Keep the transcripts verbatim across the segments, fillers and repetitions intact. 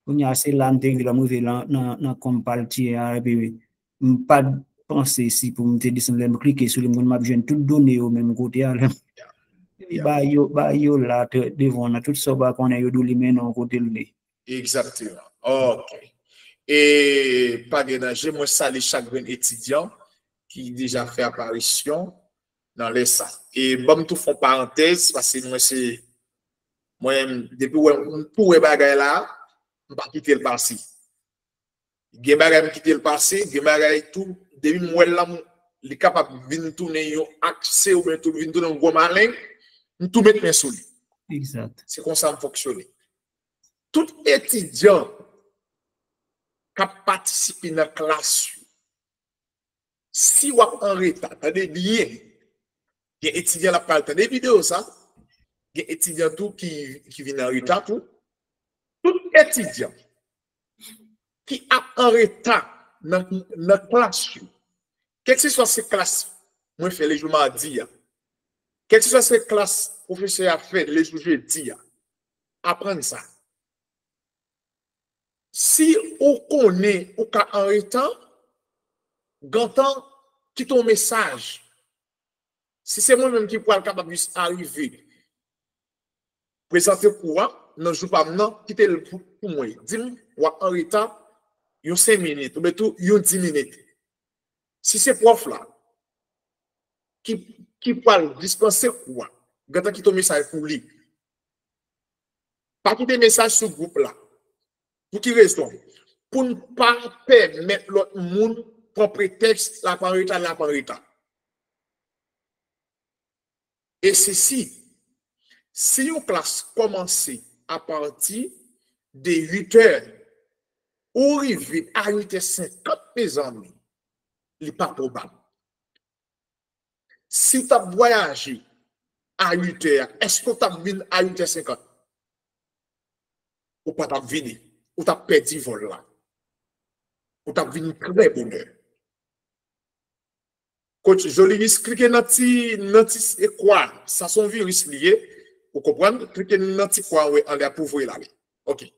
Kounye a, se la m te rive la, m rive la nan, nan compile tiye a, epi m pa t panse si pou m te desann lè m klike sou li, m konn m ap jwenn tout done yo menm kote a, lè m ba yo, ba yo la, te, devan w nan, tout sa w pa konnen, yo di w li mennen w kote l ye. Egzakteman. Ok. E pa gen danje, mwen salye chak grenn etidyan ki deja fè aparisyon nan lè sa. E ban m tou fè yon parantèz, paske mwen se, mwen, depi wè, m tou wè bagay la, m pa kite l pase. Gen bagay m kite l pase, gen bagay tou, depi m wè l la, m, li kapab vin tounen yon akse oubyen tou vin tounen yon gwo malen, m tou met men sou li. Egzat. Se konsa m fonksyone. Tout etidyan k ap patisipe nan klas yo, si w ap an reta, tande byen, gen etidyan l ap pral tande videyo sa, gen etidyan tou ki, ki vin an reta tou. Tout etidyan ki ap an reta nan, nan klas yo, kèlkeswa se klas mwen fè lejou madi a, kèlkeswa se klas pwofesè a fè lejou jedi a, aprann sa. Si ou konnen ou ka an reta, gentan kite yon mesaj. Si se mwen menm ki pral kapab jis arive, prezante kou a nan jou pa m nan, kite l pou, pou mwen. Di m, w ap an reta yon senk minit, oubyen tou yon dis minit. Si se pwòf la ki, ki pral dispanse kou a, gentan kite yon mesaj pou li. Pa kite mesaj sou gwoup la. Pou ki rezon? Pou n pa pèmèt lòt moun pran pretèks l ap an reta, l ap an reta. E sesi, si yon klas kòmanse apati de uit è, ou rive a uit è senkant, mezanmi, li pa pwobab. Si w t ap vwayaje a uit è a, èske w t ap vin a uit è senkant? Ou pa t ap vini. Ou t ap pèdi vòl la. Ou t ap vini trè bonè. Coach Jolius, klike nan ti, nan ti kwa. Sa se yon viris li ye. Ou konprann? Klike nan ti kwa, wè, anlè a pou voye l ale. Ok.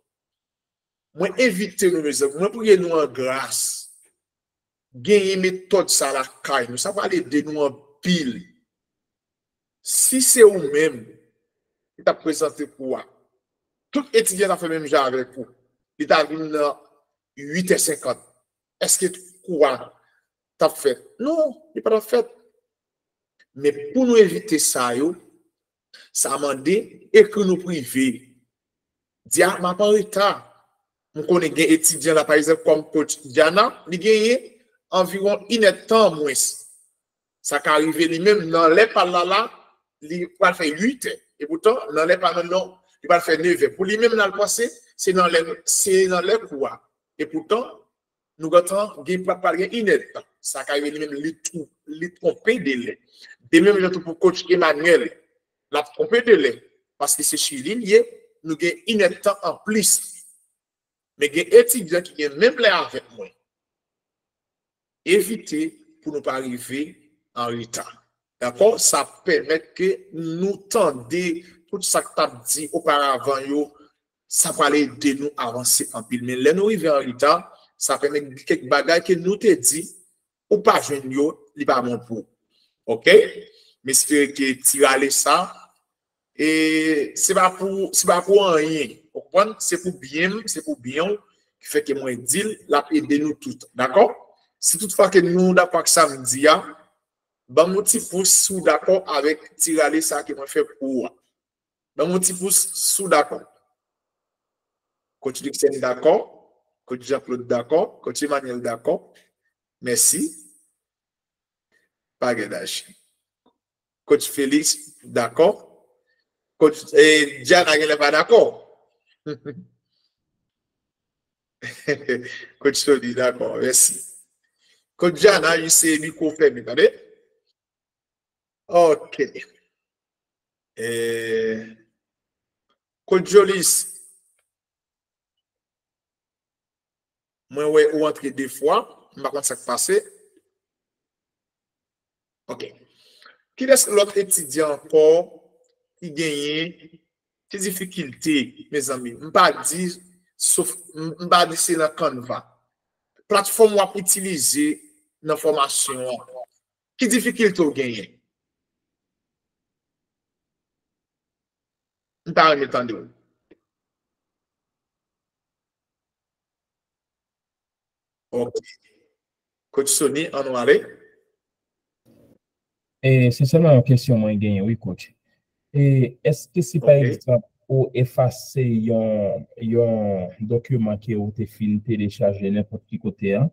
Mwen envite nou, mezanmi, mwen priye nou an gras. Genyen metòd sa lakay nou. Sa pral ede nou anpil. Si se ou menm ki t ap prezante kou a, tout etidyan t ap fè menm jan avèk ou. Li t ap vin nan uit è senkant. Èske kou a t ap fèt? Non, li pa t ap fèt. Men pou nou evite sa yo, sa mande ekri nou prive. Di a, m ap an reta. M konnen gen etidyan la, pa egzanp, kòm coach Diana, li genyen anviwon inèdtan mwens. Sa ka rive li menm nan lè pa l la, la, li pral fè uit è. E poutan, nan lè pa l la, non, li pral fè nèf è. Pou li menm, l al panse, se nan lè, se nan lè kou a. E poutan, nou gentan gen, pral gen inèdtan. Sa ka rive li menm, li twou-, li twonpe delè. De menm jan tou pou coach Emmanuel, l ap twonpe delè. Paske se Chili li ye, nou gen inèdtan anplis. Men gen etidyan ki gen menm lè avèk mwen. Evite pou nou pa rive an reta. Dakò? Sa pèmèt ke nou tande tout sa k t ap di oparavan yo, sa pral ede nou avanse anpil. Men lè nou rive an reta, sa pèmèt gen kèk bagay ke nou te di, ou pa jwenn yo, li pa bon pou ou. Ok? M espere ke ti rale sa, e se pa pou, se pa pou anyen. Ou konprann? Se pou byen m, se pou byen w, ki fè ke mwen di l, l ap ede nou tout. Dakò? Si toutfwa ke nou dakò ak sa m di a, ban m yon ti pous si w dakò avèk ti rale sa ke mwen fè pou ou a. Ban m yon ti pous si w dakò. Coach Luxen dakò. Coach Jean-Claude dakò. Coach Emmanuel dakò. Mèsi. Pa gen danje. Coach Felix dakò. Coach, eh, Diana genlè pa dakò. Coach Tony dakò, mèsi. Coach Diana, you say mikwo fèmen, tande? Ok. Eh, Coach Jolis, mwen wè ou antre de fwa, m pa konn sa k pase. Ok. Kilès lòt etidyan ankò ki genyen ti difikilte, mezanmi? M pa di Sof, m, m pa di se nan Canva. Platfòm w ap itilize nan fòmasyon an. Ki difikilte w genyen? M ta renmen tande w. Ok. Coach Sony, ann nou ale. E, se sèlman yon kesyon mwen genyen, wi, coach. E, èske si, pa egzanp, ou efase yon, yon dokiman ke ou te fin telechaje nenpòt ki kote a,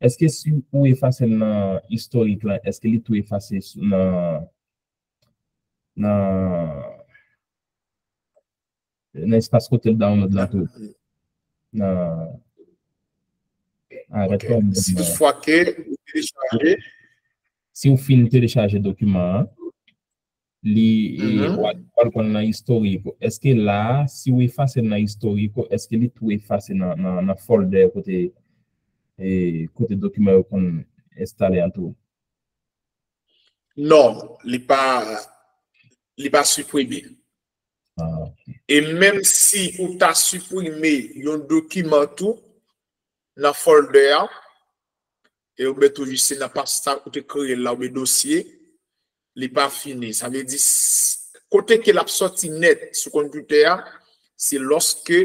èske si ou efase l nan istorik la, èske li tou efase nan, nan, nan espas kote l download la tou? Nan, arèt pa. Si toutfwa ke ou telechaje, si ou fin telechaje dokiman an, li, e, w al, w al konn nan istorik ou. Èske la, si ou efase l nan istorik ou, èske li tou efase nan, nan, nan folder kote, e, kote dokiman yo konn enstale an tou? Non, li pa, li pa siprime. E menm si ou ta siprime yon dokiman tou nan folder a, e ou mete tou jis se nan pasta ou te kreye l la oubyen dosye, li pa fini. Sa vle di, kote ke l ap sòti nèt sou konpitè a, se lòske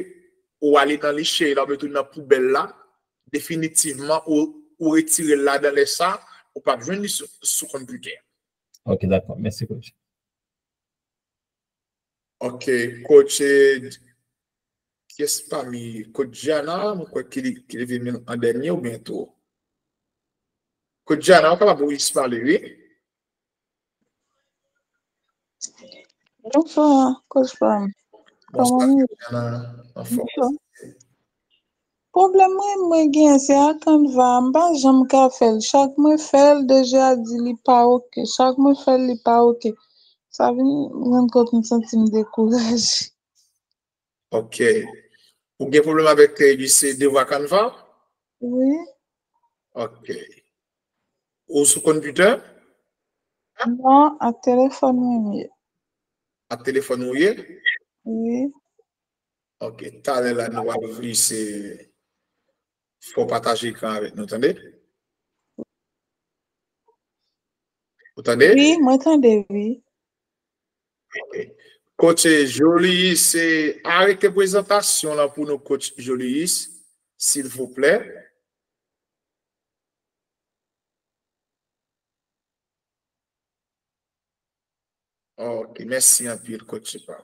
ou ale nan lichèy la oubyen tou nan poubèl la, definitivman, ou, ou retire l ladan lè sa, ou p ap jwenn li sou, sou konpitè a. Ok, dakò. Mèsi, coach. Ok, coach, eh, kiyès pami, coach Diana, mwen kwè ki, ki leve men an dènye oubyen tou? Coach Diana, ou kapab jis pale, wi. Bonswa, coach Pam. Kòman w ye? Pwoblèm mwen, mwen genyen, se a Canva, m pa janm ka fè l. Chak mwen fè l, D G a di li pa oke. Chak mwen fè l, li pa oke. Sa vin rann kont m santi m dekouraje. Ok. Ou gen pwoblèm avèk, eh, li se devwa Canva? Wi. Ok. Ou sou konpitè? Non, ak telefòn mwen m ye. Ak telefòn ou ye? Wi. Ok. Talè la nou al ouvri se fò pataje ekran avèk nou, tande? Ou tande? Wi, mwen tande, wi. Ok. Coach Jolis, arete prezantasyon lan pou nou, coach Jolis, silvouplè. Ok, mèsi anpil, coach Pam.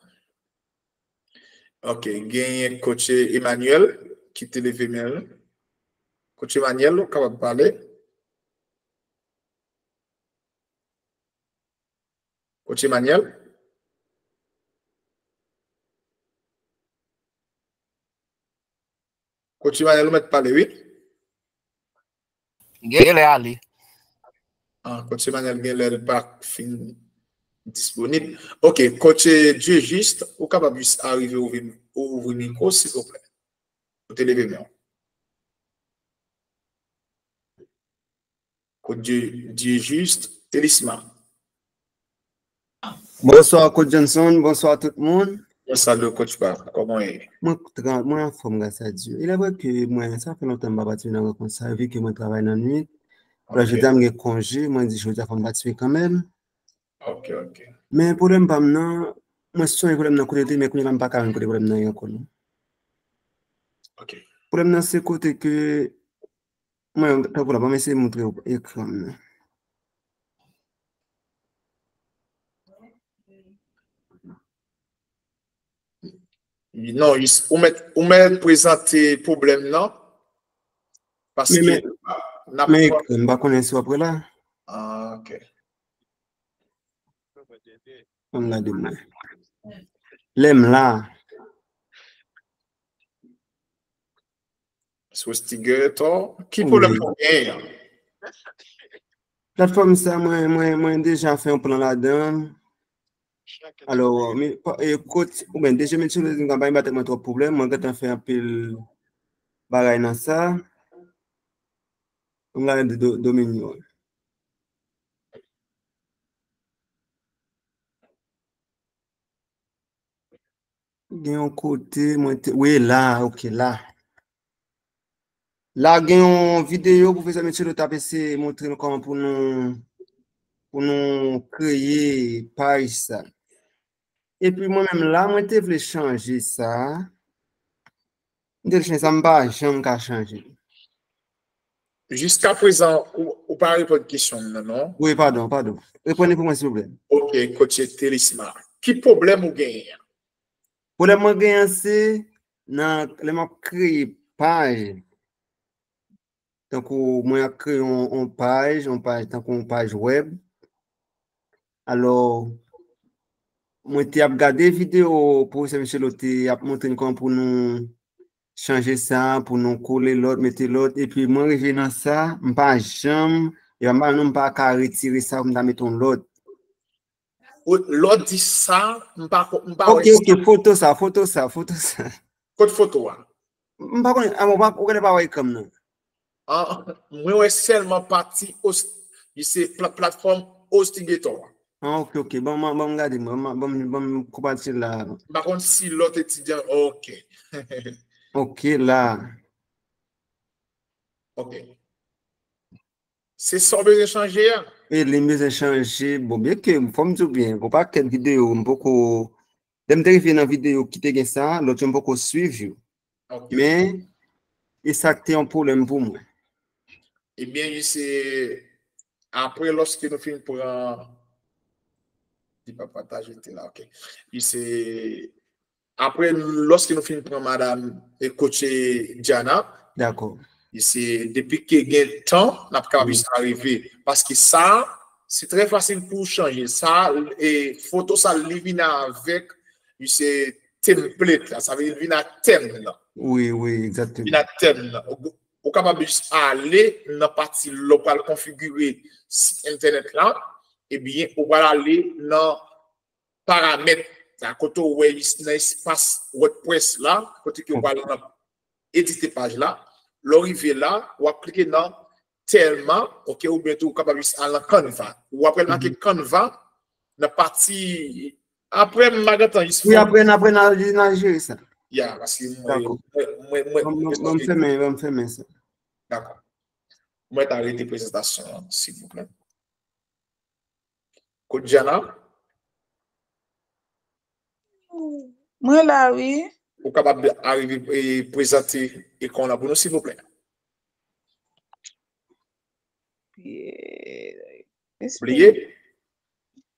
Ok, genyen coach Emmanuel ki te leve men l. Coach Emmanuel, ou kapab pale? Coach Emmanuel? Coach Emmanuel, ou mèt pale, wi. Genlè ale. Ah, coach Emmanuel genlè l pa fin disponib. Ok, coach Dieujuste, ou kapab jis arive ouvri, ouvri mikwo, silvouplè. Ou te leve men w. Coach Dieu, Dieujuste, Telisma. Bonswa, coach Johnson. Bonswa tout moun. Mwen salye w, coach Pam. Kòman w ye? Mwen tran-, mwen anfòm, gras a Dye. Il est vrai que mwen, sa fè lontan m pa patisipe nan rankont sa, vi ke mwen travay nan nwit. Alò, jodi a m gen konje, mwen di jodi a fò m patisipe kanmenm. Ok, ok. Men pwoblèm pa m nan, mwen sonje pwoblèm nan kote l te ye, men kounye a la m pa ka jwenn kote pwoblèm nan ye ankò non. Ok. Pwoblèm nan se kote ke, mwen, tankou la, ban m eseye montre w ekran m nan. Non, ou mèt, ou mèt prezante pwoblèm nan. Paske n ap. Men ekran, m pa konnen si w ap wè la. Ah, ok. Ann gade mwen. Lè m la. Swestiger, to, ki pwoblèm ou genyen an? Platfòm sa, mwen, mwen, mwen deja fè yon plan ladan. Alò, mi, e, kot, ou men, deja, men, sou rezo, m pa bay batèt mwen twòp pwoblèm. Mwen gentan fè anpil bagay nan sa. Mwen gade do, domino. Gen yon kote mwen te, wi, la, ok, la. La gen yon videyo pwofesè Michelo t ap eseye montre nou kòman pou nou, pou nou kreye paj sa. Epi mwen menm la, mwen te vle chanje sa. M te vle chanje sa, m pa janm ka chanje. Jiska prezan, ou, ou pa reponn kesyon m nan, non? Wi, padon, padon. Reponn li pou mwen, silvouplè. Ok, kotye Telisma. Ki pwoblèm ou genyen? Pwoblèm mwen genyen se nan lè m ap kreye paj. Tankou mwen ap kreye yon, yon paj, yon paj, tankou yon paj wèb. Alò, mwen te ap gade videyo pwofesè Michelo te ap montre n kòman pou nou chanje sa, pou nou kole lòt, mete lòt, epi mwen rive nan sa, m pa janm, e pa m pa, non, m pa ka retire sa pou m ta mete yon lòt. Lè w di sa, m pa, m pa Ok, ok, foto sa, foto sa, foto sa. Kot foto a? M pa konnen, a, mwen pa, ou konnen pa wè ekran m nan. Ah, mwen wè sèlman pati, li se pla-, platfòm Hostigator a. Ah, ok, ok. Ban m, ban m gade, ban m, ban m, ban m konpati la. M pa konn si lòt etidyan, ok. Ok, la. Ok. Se sa w bezwen chanje a? E li m bezwen chanje. Bon, byen ke, fò m di w byen, gon pakèt videyo, m poko, lè m te rive nan videyo ki te gen sa, lòt yo m poko swiv yo. Men, e sa k te yon pwoblèm pou mwen. Ebyen, se apre lòske nou fin pran, li pa pataje te la, ok. Se apre, lòske nou fin pran madanm e kotye Diana, Dakò. se depi ke gen tan, n ap kapab jis arive. Paske sa, se trè fasil pou w chanje. Sa, e foto sa, li vin avèk, se template la, sa vle di li vin ak tèm nan. Wi, wi, egzakteman. Vin ak tèm nan. Ou, ou kapab jis ale nan pati lè w pral konfigire sit entènèt la, ebyen, ou pral ale nan paramèt, sa kote w wè nan espas WordPress la, kote ke w pral nan edite paj la. Lè w rive la, w ap klike nan Telma, ok, oubyen tou ou kapab jis al nan Canva. Ou ap wè l make Canva nan pati, apre m pa gen tan jis. Wi, apre, apre n a, n a jere sa. Ya, paske mwen, mwen, mwen, Ban m fèmen, ban m fèmen sa. Dakò. Mwen ta rete prezantasyon an, silvouplè. Kot Diana? Mwen la, wi. Ou kapab arive e prezante ekran la pou nou, silvouplè? Bliye?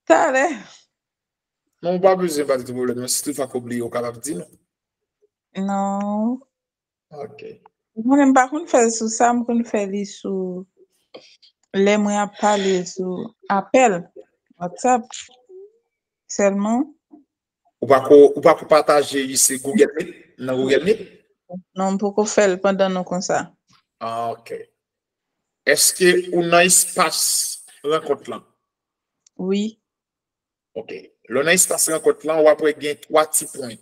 Talè. Non, ou pa bezwen pa di pwoblèm, non. Si tout fwa ke w bliye, ou kapab di nou. Non. Ok. Mwen menm pa konn fè l sou sa, m konn fè li sou lè mwen ap pale sou apèl WhatsApp sèlman. Ou pa ko, ou pa ko pataje li se Google Meet, nan Google Meet? Non, m poko fè l pandan nou konsa. Ah, ok. Èske ou nan espas rankont lan? Wi. Ok. Lè w nan espas rankont lan, w ap wè gen twa ti pwen.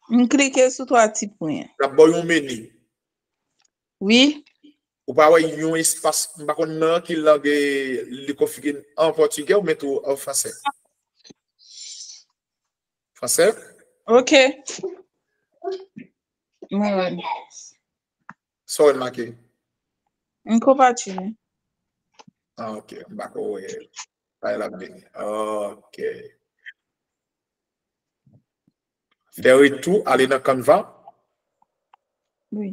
M klike sou twa ti pwen. L ap ba w yon meni. Wi. Ou pa wè yon espas, m pa konn nan ki lang li konfigire, an pòtigè oubyen tou an fransè? Fransè? Ok. Mwen wè. Sa w wè l make? M konpati. Ah, ok. M pa ko wè. Sa l ap vini. Ok. Fè retou, ale nan Canva. Wi.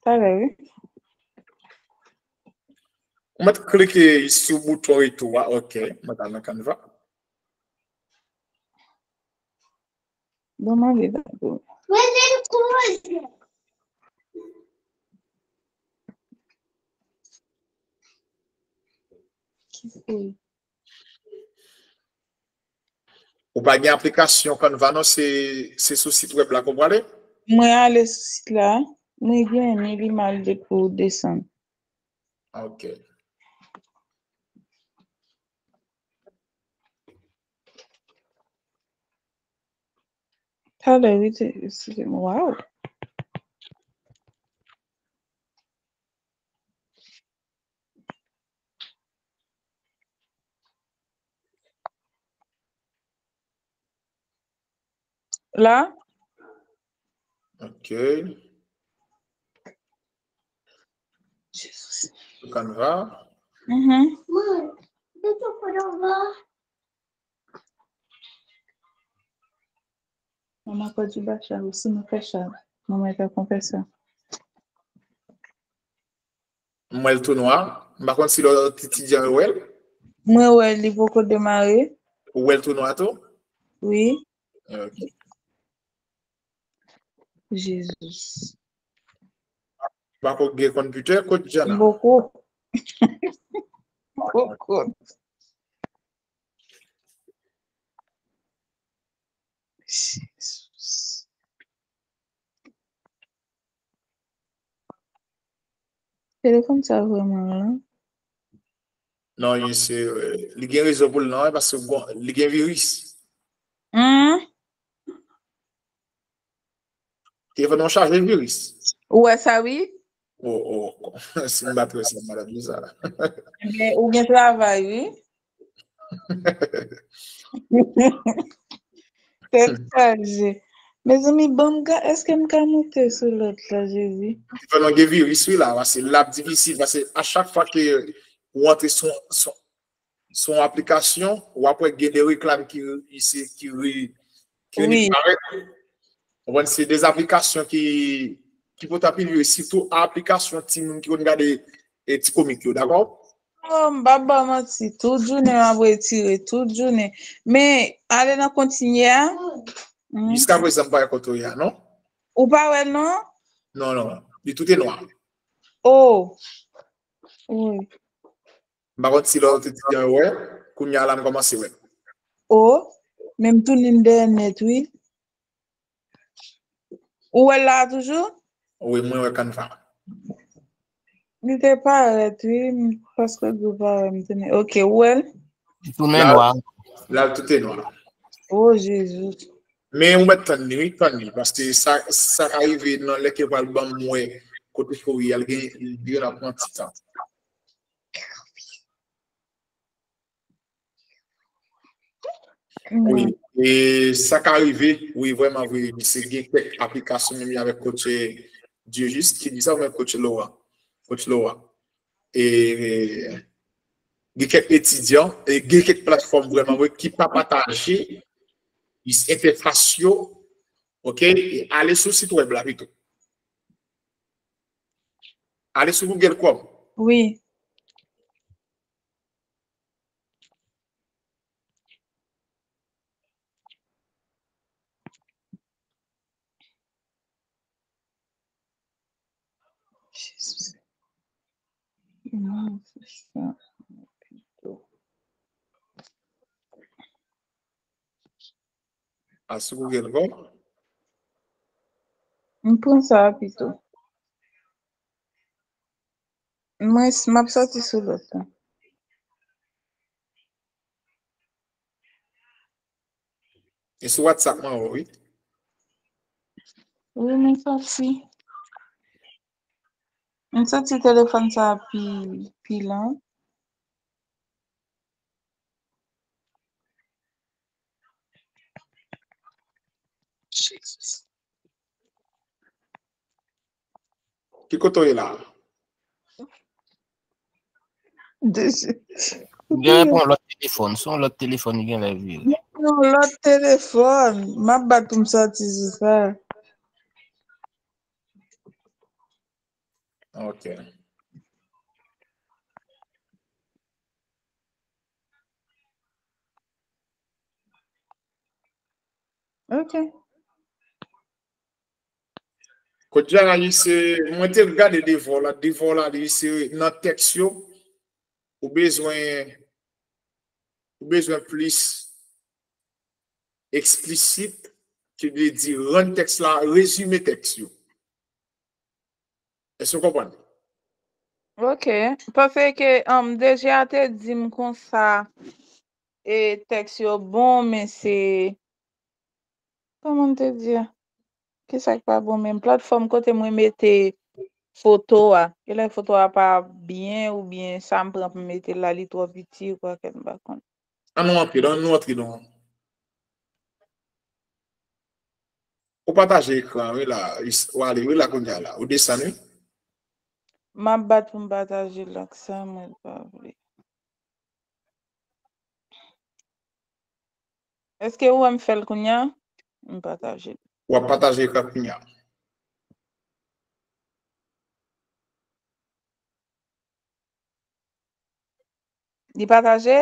Talè, wi. Ou mèt klike sou bouton retou a, ok. Mwen al nan Canva. Bon, mwen vle pa pou. Ki se? Ou pa gen aplikasyon Canva non, se, se sou sit wèb la ke w prale? Mwen ale sou sit la, mwen gen men li mal de pou desann. Ok. Talè, wi, te, eskize m, waw. La? Ok. Sou Canva. Manman pa di bacha, ou si nou fè cha. Manman fè konfèsyon. M wè l tou nwa. M pa konn si lòt etidyan yo wè l. Mwen wè li poko demare. Ou wè l tou nwa tou? Wi. Ok. Jezi. Pako gen konpitè kot Jana? Boko. Boko. Jezi. Telefòn sa vrèman lan. Non, li se, li gen rezon pou l lan, paske li gen viris. Hmm? Telefòn nan chaje viris. Ou wè sa, wi? Oh, oh. Si m pa t wè sa, m pa t ap di sa. Ebyen, ou gen travay, wi. Tèt chaje. Mezanmi, ban m ka, èske m ka moute sou lòt la, Jezi? Telefòn nan gen viris, wi, la, paske l ap difisil, paske a chak fwa ke ou antre sou, sou, sou yon aplikasyon, w ap wè gen de reklam ki, ki, ki, ki parèt. Ou konprann, se de aplikasyon ki, ki pote anpil viris, sitou aplikasyon timoun ki konn gade e ti komik yo, dakò? Oh, m pa ba manti, tout jounen m ap retire, tout jounen. Men, ale nan kontinye a. Jiska prezan, m pa wè kote w ye a, non? Ou pa wè l, non? Non, non. Li tout e nwa. Oh. Wi. M pa konn si lòt etidyan yo wè. Kounye a la, m kòmanse wè. Oh. Men m tounen dèyè nèt, wi. Ou wè l la toujou? Wi, mwen wè Canva. Li te parèt, wi, m paske di w pa wè m te men. Ok, ou wè l? Li tounen nwa. La, l tout e nwa. Oh, Jezi. Men ou mèt tann li, wi, tann li. Paske sa, sa ka rive nan lè ke pral ban m wè kote fori a, l gen, li gen ap pran ti tan. Wi, e sa ka rive, wi, vrèman vre, se gen kèk aplikasyon menm avèk coach Dieujuste ki di sa, men coach Laura, coach Laura. E gen kèk etidyan, e gen kèk platfòm vrèman vre ki pa pataje entèfas yo, ok, e ale sou sit wèb la pito. Ale sou Google Chrome. Wi. Al sou Google ankò. M pran sa a pito. Mwen, m ap soti sou lòt la. E sou WhatsApp mwen wè, wi. Wi, mwen soti. Mwen soti telefòn sa pi, pi lan. Ki kote w ye la? Gen pou yon lòt telefòn, se yon lòt telefòn ki gen lè vire. Yon lòt telefòn, m ap bat pou m soti sou sa. Ok. Ok. Kot Jana, li se, mwen te gade devwa w la, devwa w la, li se nan tèks yo, ou bezwen, ou bezwen plis eksplisit, ki vle di rann tèks la, rezime tèks yo. Èske w konprann? Ok. Paske, um, D G a te di m konsa, e tèks yo bon, men se, kòman m te di a? Kisa k pa bon menm? Platfòm kote mwen mete foto a. Genlè foto a pa byen oubyen sa m pran pou m mete la, li twò piti ou kwakèt, m pa konn. An nou antre, an nou antre nan. Ou pataje ekran, wi, la. Ou ale, wi, la, kounye a la. Ou desann, wi. M ap bat pou m pataje l ak sa, mwen pa vle. Èske ou wè m fè l kounye a? M pataje l. W ap pataje ekran kounye a. Li pataje?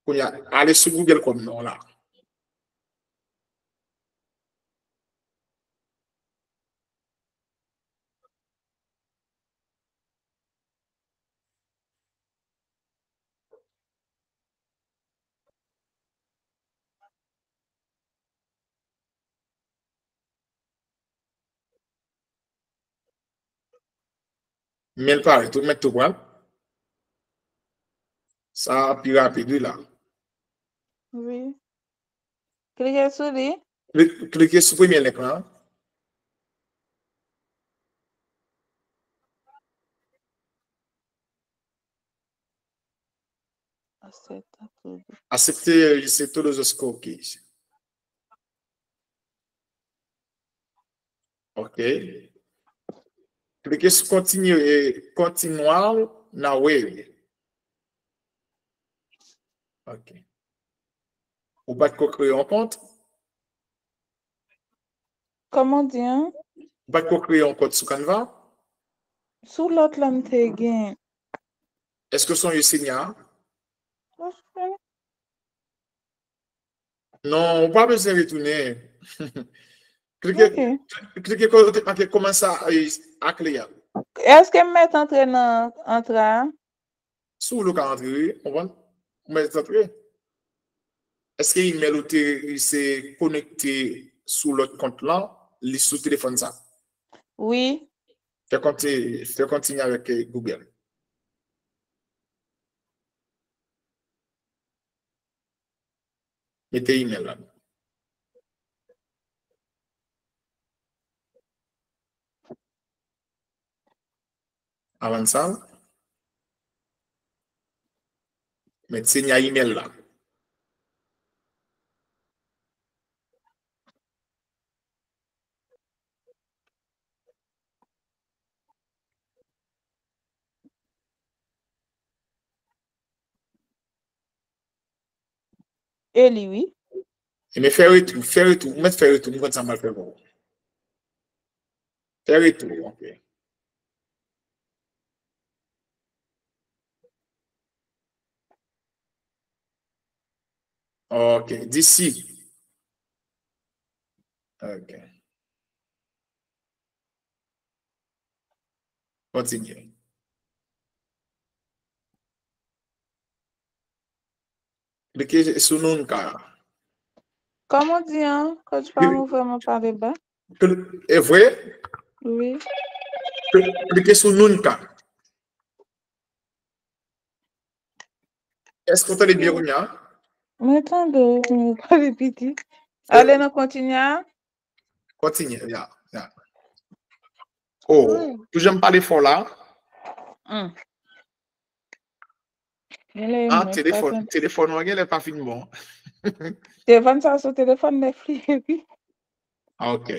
Kounye a, ale sou Google Chrome non la. Men l parèt, ou mèt tou pran. Sa pi rapid, wi, la. Wi. Klike sou li. Kli- Klike sou premye link lan. Acepte todos os cookies. Ok. Klike sou continue, eh, continuar na web. Ok. Ou pa t ko kreye yon kont? Kòman w di an? Ou pa t ko kreye yon kont sou Canva? Sou lòt la m te gen. Èske w sonje Senya? Non, ou pa bezwen retounen. Klike, Ok. Klike kote make kòmanse a, a kleyal. Èske m mèt antre nan antre a? Si w vle w ka antre, wi, konprann? Ou mèt antre. Èske email ou te se konekte sou lòt kont lan, li sou telefòn sa? Wi. Fè konti-, fè kontinye avèk, eh, Google. Mete email la. Avan sa, mete Senya email la. E li, wi. Ebyen, fè retou, fè retou, ou mèt fè retou, m konn sa m pral fè pou ou. Fè retou, ok. Ok, di si. Ok. Kontinye. Klike sou Nunca. Kòman w di an? Coach pa mwen vrèman pale ba. E vre? Wi. Klike sou Nunca. Èske w tande byen kounye a? Mwen tande w, mwen pale piti. Ale nan kontinye a. Kontinye, ya, ya. Oh, ou janm pale fò la? Hmm. Ah, telefòn, telefòn ou genlè pa fin bon. Telefòn sa sou telefòn nèf li, wi. Ok.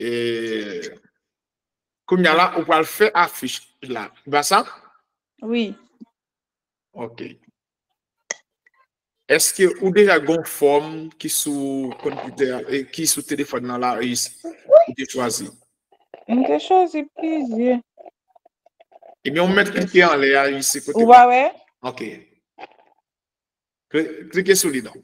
E, kounye a la, ou pral fè afich la. Ba sa? Wi. Ok. Èske ou deja gon fòm ki sou konpitè a, e ki sou telefòn nan la, e ou te chwazi? M te chwazi plizyè. Ebyen, ou mèt klike anlè a, isi kote. Ou pa wè? Ok. Kli-, klike sou li, non.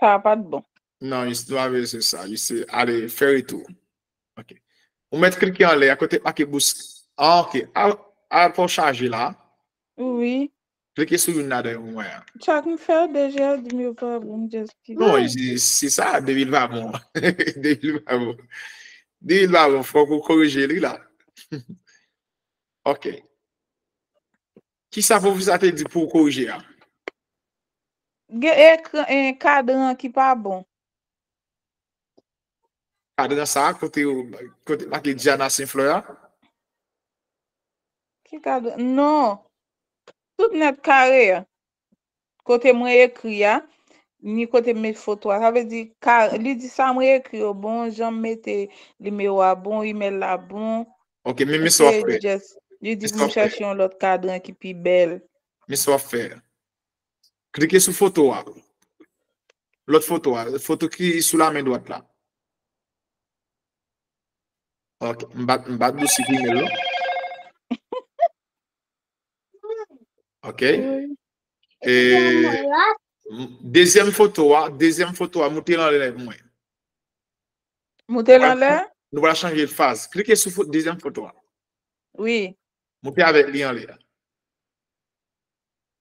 Sa pa t bon. Non, isi, nou ave se sa, isi, ale, fè retou. Ok. Ou mèt klike anlè a, kote make bous. Ah, ok. A, a, fò chaje la. Wi. Klike sou youn ladan yo mwen an. Chak m fè deja, di m yo pa bon, m just klike. Non, se, se sa, de mil pa bon. De mil pa bon. De mil pa bon, fòk ou korije li la. Ok. Kisa pwofesè a te di pou w korije a? Gen ekran, eh, kadran ki pa bon. Kadran sa, kote, kote make Diana Saint-Fleur a? Ki kadran? Non. tout nèt kare a. Kote mwen ekri a, ni kote m met foto a. Sa vle di, ka, li di sa mwen ekri yo bon, jan m mete nimewo a bon, imèl la bon. Ok, men men sa w ap fè. Li di pou m chèche yon lòt kadran ki pi bèl. Men sa w ap fè. Klike sou foto a. Lòt foto a. Foto ki sou la men dwat la. Ok, m bat m bat dousi pou imèl la. Ok. E, dezyèm foto a, dezyèm foto a, moute l anlè pou mwen. Moute l anlè? Nou pral chanje faz. Klike sou dezyèm foto a. Wi. Moute avèk li anlè a.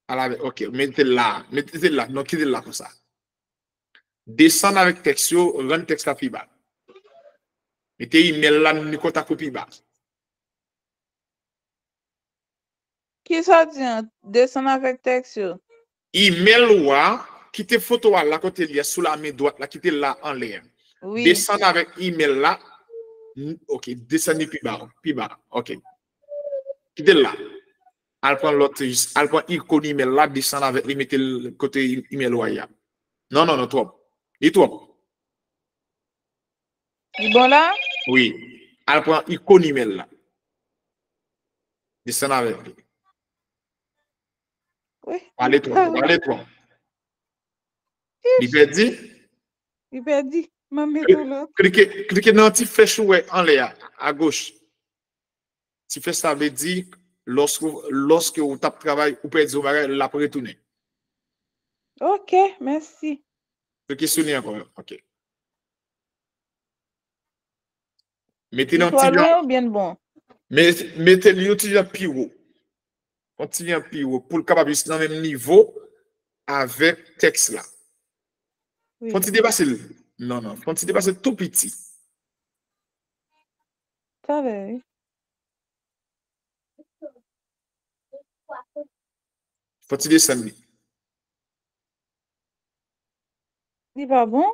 Al avèk, ok, mete l la, mete l la, non, kite l la konsa. Desann avèk tèks yo, rann tèks la pi ba. Mete imèl la, ni kontak ou pi ba. Kisa w di an? Desann avèk tèks yo. Imèl ou a, kite foto a la kote li a, sou la men dwat la, kite l la anlè a. Desann avèk imèl la. Ok, desann li pi ba, pi ba. Ok. Kite l la. Al pran lòt, al pran ikòn imèl la, desann avèk li, mete l kote imèl ou a ye a. Non, non, non, twòp. Li twòp. Li bon la? Wi. Al pran ikòn imèl la. Desann avèk li. Wi. Pale twò, pale twò. Li pèdi? Li pèdi. M ap mete yon lòt. Klike, klike nan ti flèch ou wè anlè a, agoch. Ti flèch sa vle di, lòske, lòske ou t ap travay, ou pèdi yon bagay, l ap retounen. Ok, mèsi. Klike sou li ankò, ok. Mete l yon ti jan. Ou byen bon. Mete l yon ti jan pi wo. Yon ti jan pi wo. Pou l kapab jis nan menm nivo avèk tèks la. Fon ti depase l. Non, non. Fon ti depase l tou piti. Talè, wi. Fon ti desann li. Li pa bon?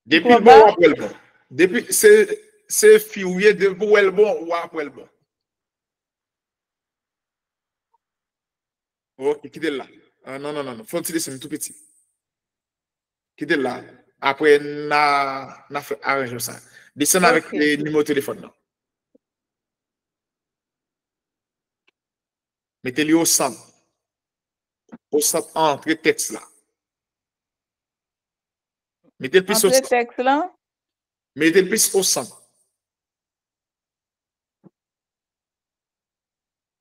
Depi l bon, w ap wè l bon. Depi se, se fi ou ye, depi w wè l bon, w ap wè l bon. Ok, kite l la. Ah, non, non, non, non. Fon ti desann tou piti. Kite l la. Apre, n a, n a fè aranjman sa. Desann avèk, eh, nimewo telefòn nan. Mete li o sant. O sant antre tèks la. Mete l plis o sant. Antre tèks la? Mete l plis o sant.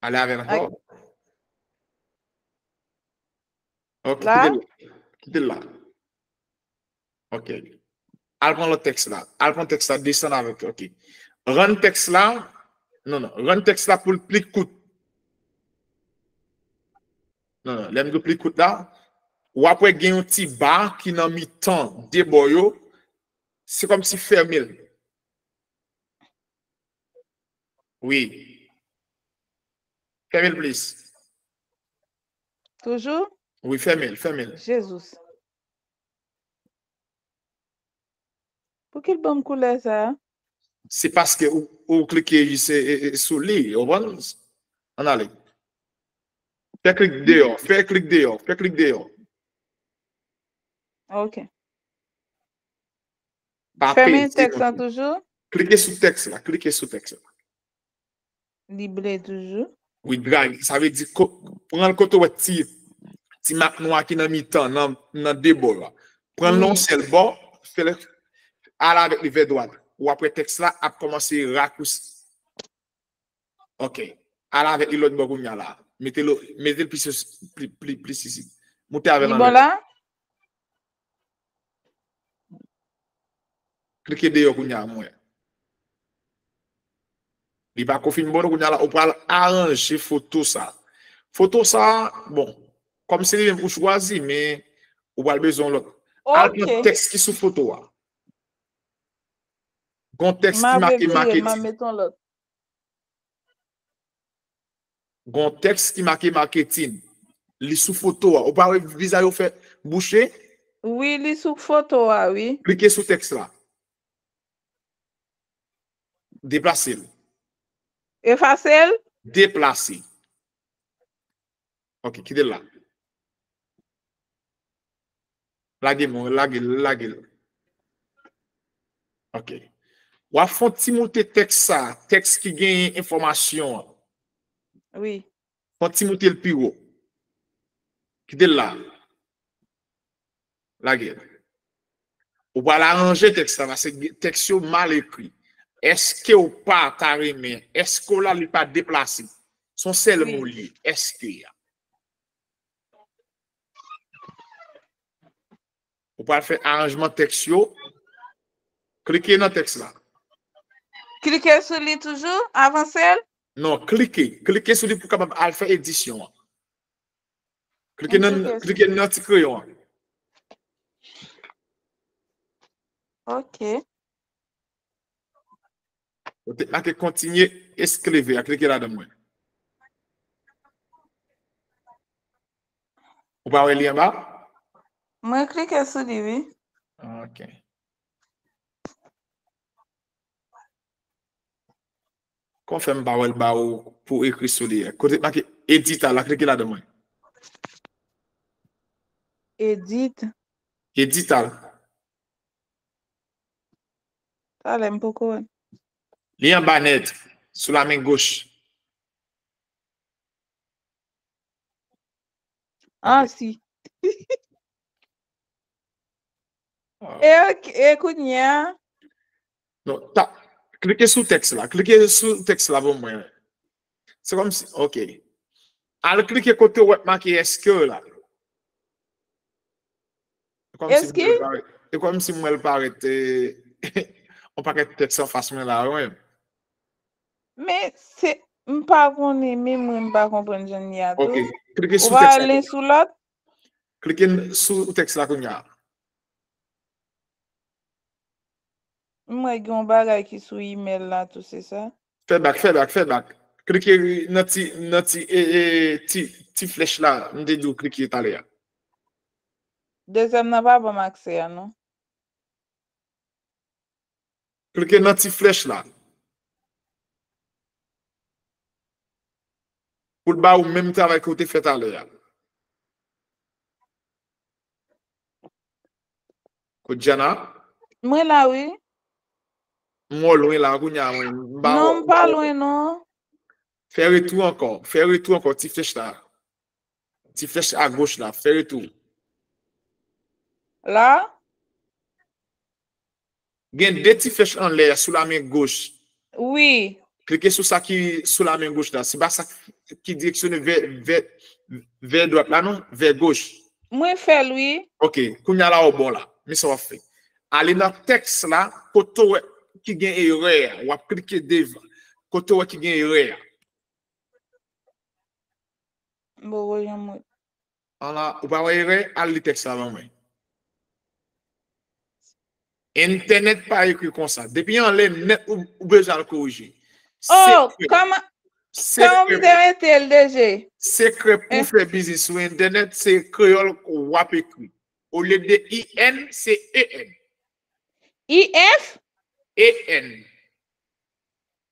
Ale avè l ankò. Ok, kite l la. Kite l la. Ok. Al pran lòt tèks la. Al pran tèks la, desann avèk, ok. Rann tèks la, non, non, rann tèks la pou l pli kout. Non, non, lè m di w pli kout la, w ap wè gen yon ti ba ki nan mitan de bò yo, se kòmsi fèmen l. Wi. Fèmen l plis. Toujou? Wi, fèmen l, fèmen l. Jezous. Pouki l ban m koulè sa a? Se paske ou, ou klike jis, e, e, e, sou li, ou konprann? Ann ale. Fè klik deyò, fè klik deyò, fè klik deyò. Ok. Pa Fèmen peze tèks la non. Toujou? Klike sou tèks la, klike sou tèks la. Li ble toujou. Wi, drag, sa vle di ko-, pran l kote w wè ti, ti mak nwa ki nan mitan, nan, nan de bò yo a. Pran l nan yon sèl bò, fè l al avèk li vè dwat. W ap wè tèks la ap kòmanse rakousi. Ok. Al avèk li lòt bò kounye a la. Mete l, mete l plis, pli, pli, plis isit. Moute avè l Li bon anlè. La? Klike deyò kounye a, mwen. Li pa ko fin bon, kounye a la, ou pral aranje foto sa. Foto sa, bon, kòm se li menm ou chwazi, men ou pral bezwen lòt. Al pran tèks ki sou foto a. Gon tèks ki make marketing. Gon tèks ki make marketing. Li sou foto a. Ou pa wè vizaj yo fè bouche? Wi, li sou foto a, wi. Klike sou tèks la. Deplase l. Efase l? Deplase. Ok, kite l la. Lage m, lage l, lage l. Ok. W ap fè yon ti moute tèks sa, tèks ki genyen enfòmasyon an. Wi. Fè yon ti moute l pi wo. Kite l la. Lage l. Ou pral aranje tèks la, paske tèks yo mal ekri. Èske w pa ta renmen? Èske w la li pa deplase? Se yon sèl mo li ye. Èske a. Ou pral fè aranjman tèks yo. Klike nan tèks la. Klike sou li toujou, avanse l. Non, klike. Klike sou li pou w kapab al fè edisyon an. Klike nan, klike nan ti kreyon an. Ok. Ou te make kontinye eskleve a, klike ladan mwen. Ou pa wè li anba? Mwen klike sou li, wi. Ok. Kon fè m pa wè l ba ou pou ekri sou li a? Kote make edit a la, klike ladan mwen. Edit. Edit a la. Talè m poko wè. Li anba nèt, sou la men goch. Ah, si. E, ok, e kounye a? Non, ta, klike sou tèks la. Klike sou tèks la pou mwen. Se kòmsi, ok. Al klike kote w wè make èske la. E kòmsi m wè l parèt, e, yon pakèt tèks anfas mwen la, wi. Men, se, m pa konnen, men mwen, m pa konprann jan li a tou. Ok, klike sou tèks la. Sou lòt? Klike sou tèks la kounye a. M wè gen yon bagay ki sou email la tou, se sa? Fè bak, fè bak, fè bak. Klike nan ti, nan ti, e, e, ti, ti flèch la, m te di w klike talè a. Dezyèm nan pa ban m aksè a, non. Klike nan ti flèch la. Pou l ba ou menm travay ke w te fè talè a. Kot Jana? Mwen la, wi. M wè w lwen la, kounye a, mwen. M pa wè w. Non, m pa lwen, non. Fè retou ankò. Fè retou ankò, ti flèch la. Ti flèch agoch la. Fè retou. La? Gen de ti flèch anlè a sou la men goch. Wi. Klike sou sa ki sou la men goch la. Se pa sa ki direksyone vè, vè, vè dwat la, non? Vè goch. Mwen fè l, wi. Ok. Kounye a la, w bò la. Men sa w ap fè. Ale nan tèks la, kote w wè ki gen erè a. W ap klike devan. Kote w wè ki gen erè a. M poko janm wè. Ala, ou pa wè erè? Al li tèks la ban mwen. Entènèt pa ekri konsa. Depi anlè nèt, ou, ou bezwen al korije. Oh, kòman, kòman m te mete l, D G? Sekrè pou fè biznis sou entènèt, se kreyòl w ap ekri. Olye de I N, se E N. I F? E N.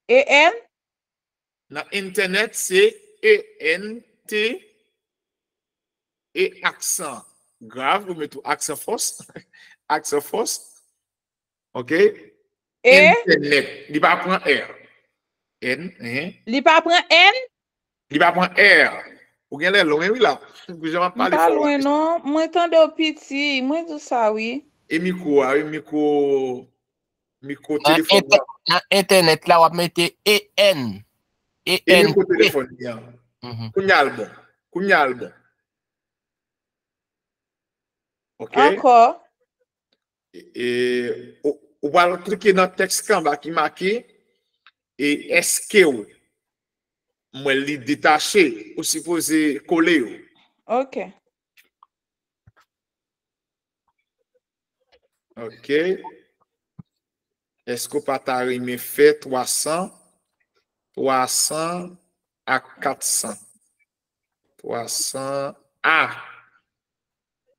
E N? Nan entènèt, se E N T, e aksan grav, ou mete aksan fòs, aksan fòs. Ok? E? Entènèt. Li pa pran R. N, en. Li pa pran N? Li pa pran R. Ou gen lè lwen, wi, la. Pou jan m ap pale fò. M pa lwen, non. Mwen tande w piti. Mwen di w sa, wi. E mikwo a, wi, mikwo, mikwo telefòn la. Nan entènèt la, w ap mete E N. E N T. E mikwo telefòn li an. Kounye a l bon. Kounye a l bon. Ok? Ankò. E, e, ou, ou pral klike nan tèks ki anba ki make, e èske w, mwen li detache, ou sipoze kole yo. Ok. Ok. Èske w pa ta renmen fè twa san, twa san ak kat san? Twa san a,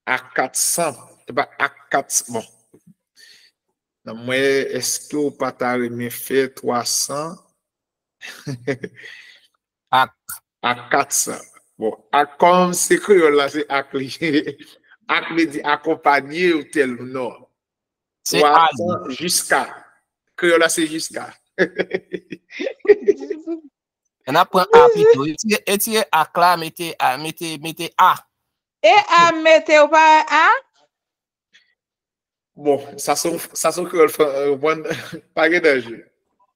a kat san. Epa, a kat san. Nan mwen, èske w pa ta renmen fè twa san ak a kat san? Bon, ak kòm se kreyòl la, se ak li. Ak li di akonpanye ou tèl non. Se a li. Jiska. Kreyòl la se jiska. N ap pran a pito. Etire, etire ak la, mete a, mete, mete a. E a mete ou pa a? Bon, sa se yon, sa se yon kreyòl, pa gen danje.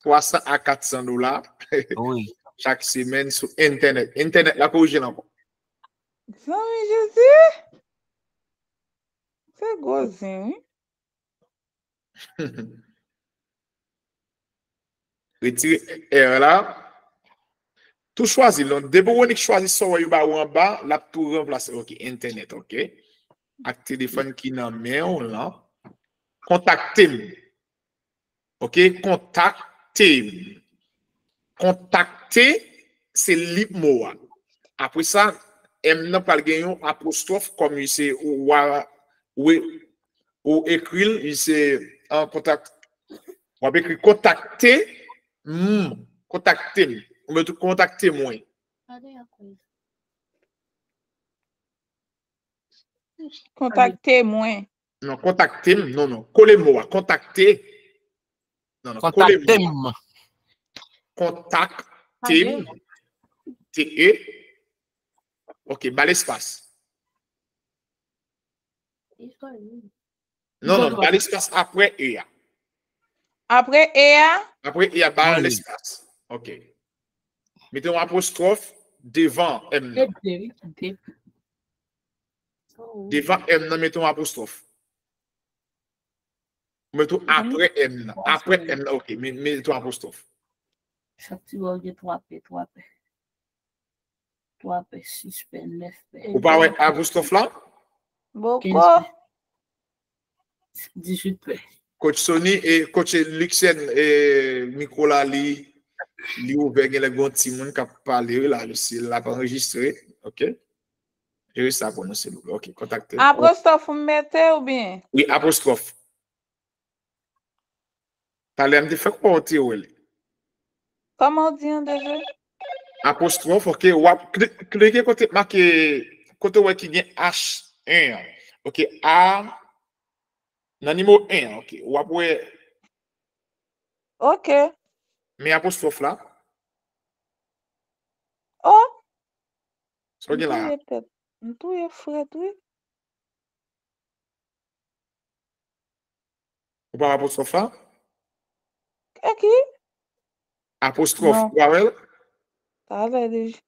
Twa san a kat san dola chak semèn sou entènèt. Entènèt la korije l ankò. Zanmi Jezi! Se gwo zen, wi. Retire R la. Tou chwazi l non. Depi w nik chwazi sa w wè yo ba ou anba, l ap tou ranplase. Ok, entènèt, ok. Ak telefòn ki nan men w lan. Kontakte m. Ok, kontakte m. Kontakte, se lip mo a. Apre sa, M nan pral gen yon apostwòf kòm li se ou, ou, ou ekri l, li se an kontak. W ap ekri kontakte m, kontakte m. Oubyen tou kontakte mwen. Kontakte mwen. Non, kontakte m. Non, non. Kole mo a. Kontakte. Non, non. Kole mo a. Kontakte m. Kontakte m. T E. Ok, ba l espas. Non, non, ba l espas apre E a. Apre E a? Apre E a, ba l espas. Ok. Mete yon apostwòf devan M nan. Devan M nan, mete yon apostwòf. Mete yon apre M nan. Apre M nan, ok. Mete yon apostwòf. Chak ti bò gen twa P, twa P. Twa P, sis P, nèf P. Ou pa wè apostwòf la? Boko. Dizuit P. Coach Sony e coach Luxen, e mikwo la li, li ouvè, genlè gon timoun k ap pale wi la, li, l ap anrejistre, ok? Jere sa pou nou silvouplè. Ok, kontakte. Apostwòf ou mete oubyen? Wi, apostwòf. Talè m te fèk wè w te wè li. Kòman w di an deja? Apostwòf, ok, w ap kli-, klike kote make, kote w wè ki gen H en an. Ok, A, nan nimewo en an, ok. W ap wè. Ok. Men apostwòf la. Oh! Sa w gen la? M touye tèt. M touye frèt, wi. Ou pa wè apostwòf la? E ki? Apostwòf, ou pa wè l? Talè deja.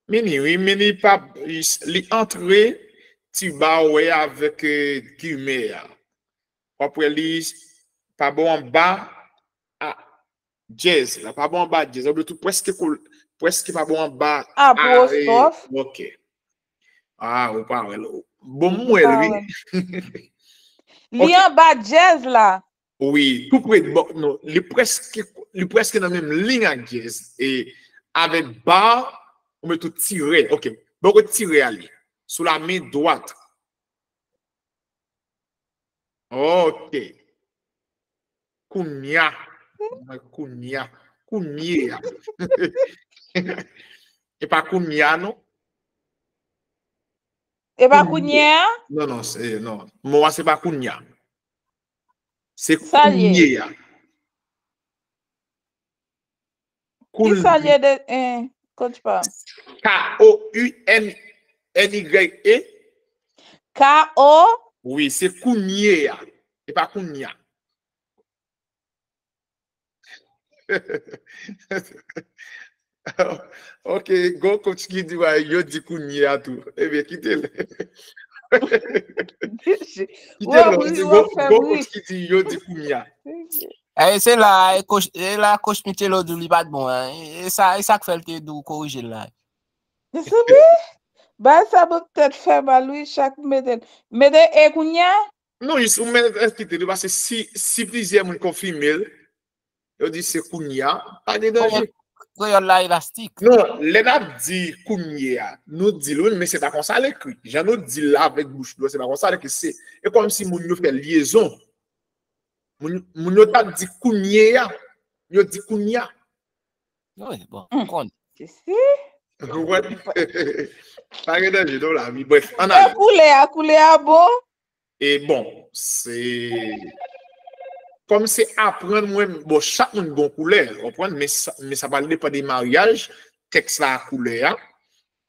Mini, wi, mini pa, li antre ti ba wè avèk, eh, gimè a. W ap wè li pa bò anba a, dyèz la, pa bò anba dyèz la, oubyen tou prèske, prèske pa bò anba a, apostwòf. Ok. Ah, ou pa wè l. Bon, m wè l, wi. Li anba dyèz la. Wi, tou pre, bon, non, li prèske, li prèske nan menm liy ak dyèz. E avèk ba, ou met yon tirè. Ok. Bò kote tirè a li. Sou la men dwat. Ok. Kounya. Mwen kounya. Kounye a. E pa kounya, non? E pa kounye a? Non, non, se, non. Mo a se pa kounya. Se kounye a. Ki sa l ye de, eh, coach pa? K O U N N Y E. K O? Wi, se kounye a. E pa kounya. Ok, gon coach ki di, wa, yo di kounye a tou. Ebyen, kite l. Kite l, gon, gon coach ki di, yo di kounye a. E se la, e coach, e la coach Michelo di w li pa t bon, hein. E sa, e sa k fè l te di w korije l la. Bay sa bout tèt fè mal, wi, chak mete, mete e kounye a. Non, jis ou mèt enskite li, paske si, si plizyè moun konfime l, yo di se kounye a, pa gen danje. Kreyòl la elastik. Non, lè n ap di kounye a, nou di l, wi, men se pa konsa l ekri. Jan nou di l la avèk bouch nou, se pa konsa l ekri. Se, e kòmsi moun yo fè lyezon. Moun, moun yo t ap di kounye a, yo di kounye a. Wi, bon, konn. Se si. Ou konprann? Pa gen danje, non, la vi. Bref, ann ale. Koulè a, koulè a bon. E bon, se kòm se aprann mwen, bon, chak moun gon koulè, ou konprann, men sa, men sa pral depann de maryaj, tèks la, koulè a,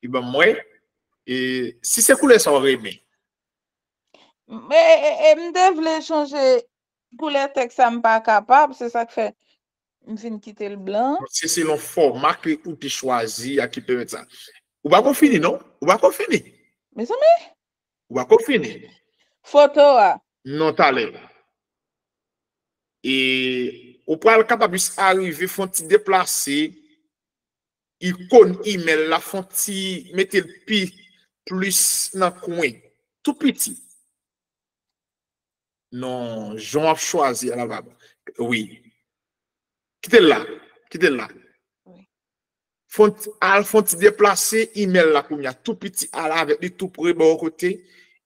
li ban mwen, e si se koulè sa w renmen. E, e, e m te vle chanje koulè tèks sa, m pa kapab, se sa k fè m fin kite l blan. Se selon fòma ke ou te chwazi a ki pèmèt sa. Ou pa ko fini, non? Ou pa ko fini. Mezanmi. Ou pa ko fini. Foto a. Non, talè. E ou pral kapab jis arive fè yon ti deplase ikòn imèl la, fè yon ti mete l pi plis nan kwen. Tou piti. Non, jan w ap chwazi a la va. Wi. Kite l la. Kite l la. Wi. Fè yon ti, al fè yon ti deplase imèl la kounye a. Tou piti, al avèk li tou pre bò kote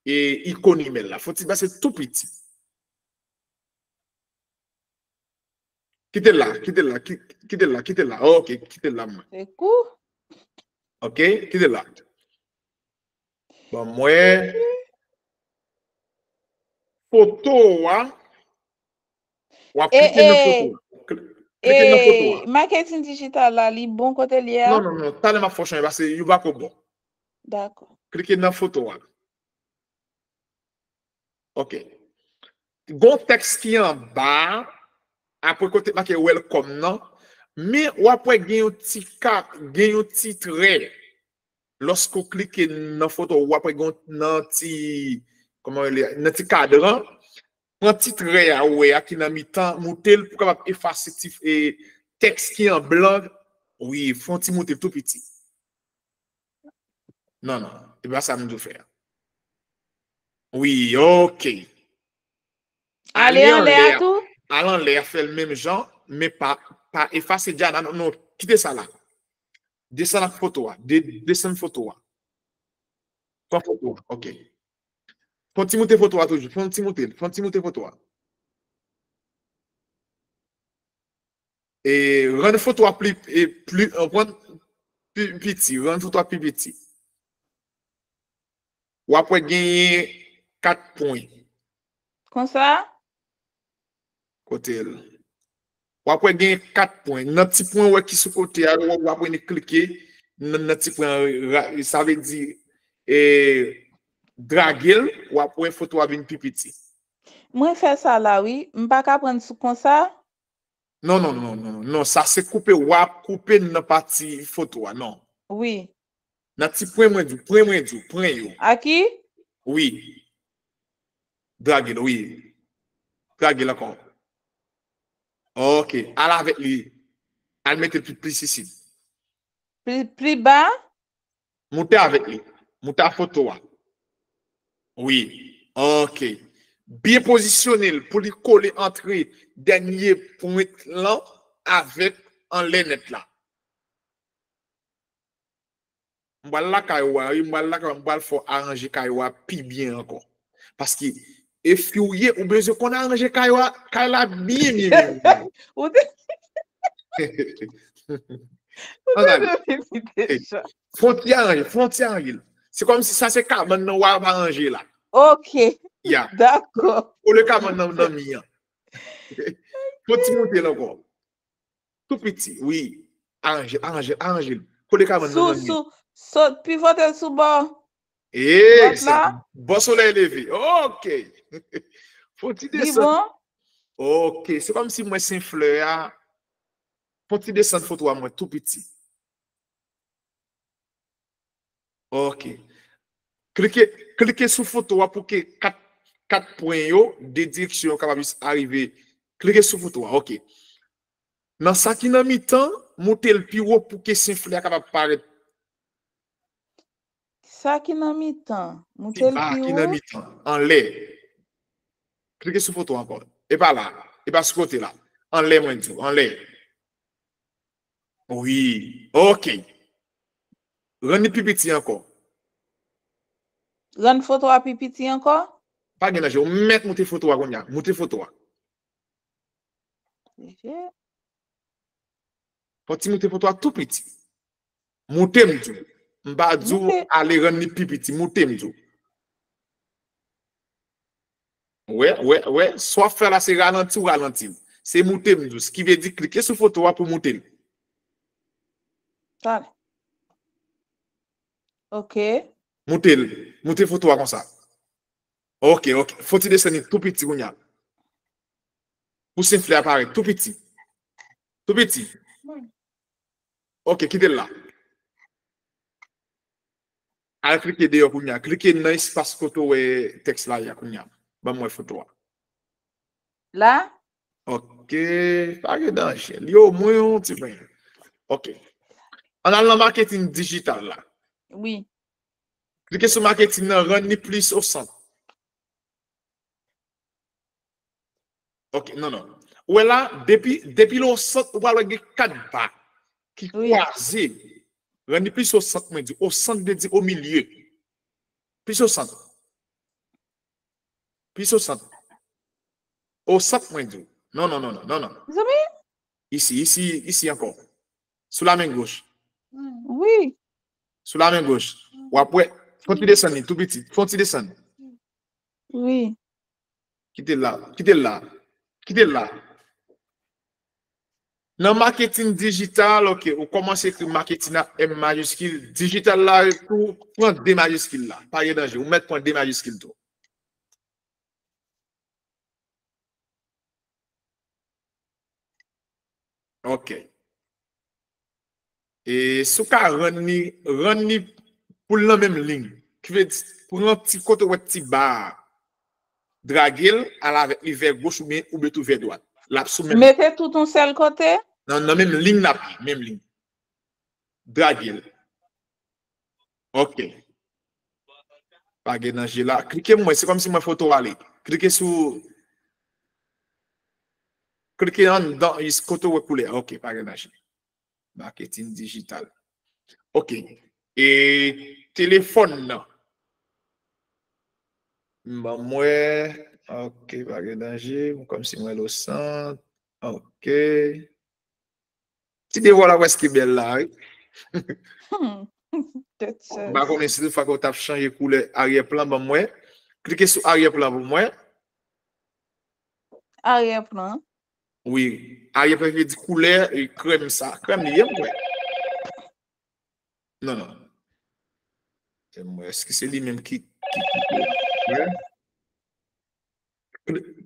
e ikòn imèl la. Fè yon ti deplase tou piti. Kite l la, kite l la, ki- kite l la, kite l la. Ok, kite l la, mwen. Se kou. Ok, kite l la. Ban mwen foto a. W ap E, klike nan e, foto a. Kli- Klike nan foto e, a. Marketing digital la, li bon kote l ye a? Non, non, non. Talè m ap fè w chanje, paske yo pa ko bon. Dakò. Klike nan foto a. Ok. Gon tèks ki anba, apre kote make welcome nan, men w ap wè gen yon ti ka, gen yon ti trè. Lòske w klike nan foto, w ap wè gen yon nan ti, kòman rele, nan ti kadran. Pran ti trè a ou wè a ki nan mitan, moute l pou kapab efase ti, e, tèks ki an blan. Wi, fè yon ti moute l tou piti. Non, non, e pa sa m di w fè a. Wi, ok. Ale anlè a tou? Ale anlè a, fè l menm jan, men pa, pa efase Diana, non, non, kite sa la. Desann ak foto a, de- desann foto a. Pran foto a, ok. Fè yon ti moute foto a toujou, fè yon ti moute, fè yon ti moute foto a. E rann foto a pli, e pli, rann pi piti, rann foto a pi piti. W ap wè genyen kat pwen. Konsa? Kote l? W ap wè genyen kat pwen. Nan ti pwen wè ki sou kote a, w ap wè ni klike nan, nan ti pwen an, ra- sa vle di, e, drage l, w ap wè foto a vin pi piti. Mwen fè sa la, wi. M pa ka pran sou konsa? Non, non, non, non, non. Sa se koupe, w ap koupe nan pati foto a, non. Wi. Nan ti pwen mwen di w, pwen mwen di w, pwen yo. A ki? Wi. Drage l, wi. Drage l ankò. Ok. Al avèk li. Al mete l pi plis isit. Pli, pli ba? Moute avèk li. Moute a foto a. Wi. Ok. Byen pozisyone l pou li kole antre dènye pwent lan avèk anlè nèt la. M pral lakay ou a, wi, m pral lakay ou a, m pral fè w aranje kay ou a pi byen ankò. Paske, e fi w ye, ou bezwen konn aranje kay ou a, kay la byen, byen, byen, byen. Ou te, ou te dwe vin deja. Fè w ti aranje, fè w ti aranje l. Se kòmsi sa se kabann nan w ap aranje la. Ok. Ya. Dakò. Olye kabann nan, nan mi an. Fè w ti moute l ankò. Tou piti, wi. Aranje, aranje, aranje l. Kole kabann nan, nan mi an. Sou, sou, sot, pivote l sou bò. E, sa, bò solèy leve. Ok. Fè w ti desann. Li bon? Ok. Se kòmsi mwen se flè a. Fè w ti desann foto a mwen tou piti. Ok. Klike, klike sou foto a pou ke kat, kat pwen yo, de direksyon yo kapab jis arive. Klike sou foto a. Ok. Nan sa ki nan mitan, moute l pi wo pou ke sen flè a kapab parèt. Sa ki nan mitan, moute l pi wo. Ki nan mitan, anlè. Klike sou foto ankò. E pa la. E pa sou kote la. Anlè, mwen di w. Anlè. Wi. Ok. Rann li pi piti ankò. Rann foto a pi piti ankò? Pa gen danje. Ou mèt moute foto a kounye a. Moute foto a. Mesye. Fò ti moute foto a tou piti. Moute m di w. M pa di w ale rann li pi piti. Moute m di w. Wè, wè, wè. Sa w ap fè la, se ralanti w ralanti l. Se moute m di w. Sa ki vle di klike sou foto a pou moute l. Talè. Ok. Moute l. Moute foto a konsa. Ok, ok. Fò ti desann li tou piti kounye a. Pou senfle a parèt tou piti. Tou piti. Ok, kite l la. Al klike deyò kounye a. Klike nan espas kote w wè tèks la ye a kounye a. Ban m wè foto a. La? Ok, pa gen danje. Li omwen yon ti pen. Ok. Ann al nan maketin dijital la. Wi. Klike sou maketin nan, rann li plis o sant. Ok, non, non. Ou wè la, depi, depi l o sant, ou pral wè gen kat ba ki kwaze. Rann li plis o sant, mwen di. O sant vle di o milye. Plis o sant. Plis o sant. O sant, mwen di. Non, non, non, non, non, non. Zanmi? Isi, isi, isi ankò. Sou la men goch. Wi. Sou la men goch. W ap wè. Fon ti desann li, tou piti. Fon ti desann. Wi. Kite l la. Kite l la. Kite l la. Nan maketin dijital, ok, ou kòmanse ekri maketin ak M majiskil. Dijital la, tou, pran de majiskil la. Pa gen danje. Ou mèt pran de majiskil tou. Ok. E si w ka rann li, rann li pou l nan menm liy. Ki vle di, pran ti kote w wè ti ba a. Drage l, al avèk li vè goch oubyen, oubyen tou vè dwat. L ap sou menm. Mete tout yon sèl kote? Nan, nan menm liy n ap ye, menm liy. Drage l. Ok. Pa gen danje la. Klike mwen, se kòmsi mwen foto ale. Klike sou, klike anndan, kote w wè koulè. Ok, pa gen danje. Maketin dijital. Ok. E telefòn nan. Ban mwen. Ok, pa gen danje. Kòmsi mwen lo sant. Ok. Ti devwa la prèske bèl la, wi. M pa konnen si tout fwa ke w t ap chanje koulè aryè plan, ban mwen. Klike sou aryè plan pou mwen. Aryè plan? Wi. Aryè plan vle di koulè krèm sa. Krèm li ye, m kwè. Non, non. Èske se li menm ki, ki, ki,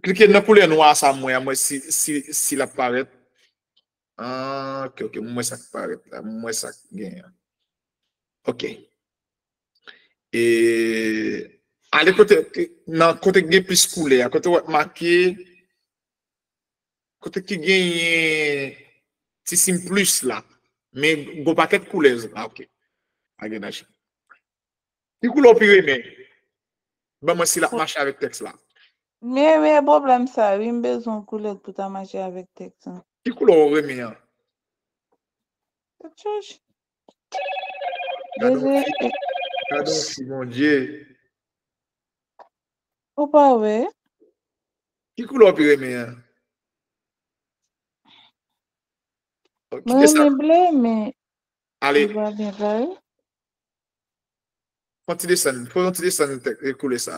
klike nan koulè nwa sa mwen, mwen si, si, si l ap parèt. Ah, ok, ok, mwen sa k parèt la, mwen sa k genyen. Ok. E ale kote, nan kote gen plis koulè a, kote w ap make, kote ki genyen ti siy plis la. Men gon pakèt koulè, ah, ok. Pa gen danje. Ki koulè w pi renmen? Ban mwen si l ap mache avèk tèks la. Men, men pwoblèm sa, wi, m bezwen yon koulè pou ta mache avèk tèks la. Ki koulè w renmen an? Tèt chòch. Gade yon fi, gade yon fi, Bondye. Ou pa wè? Ki koulè w pi renmen an? Mwen renmen ble, men ale. Li pa byen parèt. Fon ti desann, fon ti desann tèk, e koulè sa.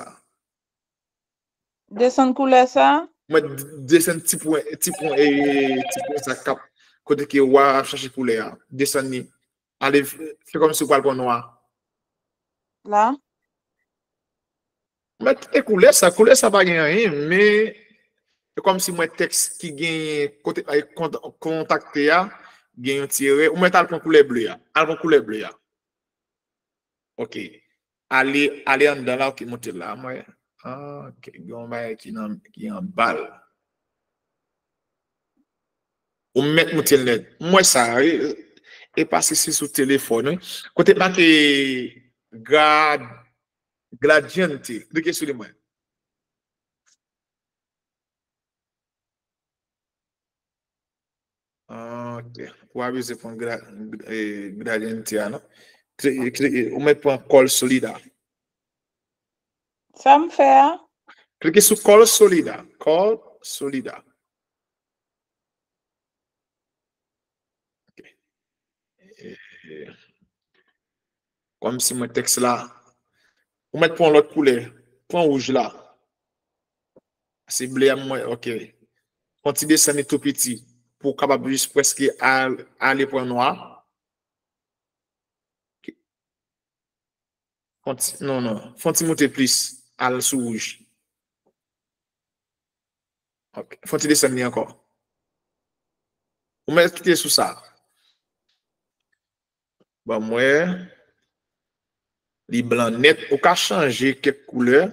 Desann koulè sa? Mwen desann ti pwen, ti pwen, e, ti pwen sa k ap, kote ke w ap chache koulè a. Desann li. Ale, fè kòmsi w pral pran nwa. La? Mwen kite koulè sa, koulè sa pa gen anyen, men e kòmsi mwen tèks ki genyen kote, e, kont-, kontakte a, gen yon ti erè. Ou mèt al pran koulè ble a. Al pran koulè ble a. Ok. Ale, ale anndan la, ok, monte la, mwen. Ah, ok, gen yon bagay ki nan, ki anba l. Ou mèt monte l nèt. M wè sa, e, e pase se sou telefòn, wi. Kote make grad, gradiente, klike sou li mwen. Ok. Ou pa bezwen pran gra-, e, gradiente a, non? Kli-, kli-, ou mèt pran kòl solida. Sa m fè a? Klike sou kòl solida. Kòl solida. Ok. E, Bon, m si mwen tèks la. Ou mèt pran lòt koulè. Pran wouj la. Se ble a mwen, ok. Fè yon ti desann li tou piti. Pou w kapab jis prèske al, ale pran nwa. Fè yon ti, non, non. Fè yon ti moute plis. Al sou wouj. Ok. Fè yon ti desann li ankò. Ou mèt kite sou sa. Ban m wè. Li blan nèt. Ou ka chanje kèk koulè.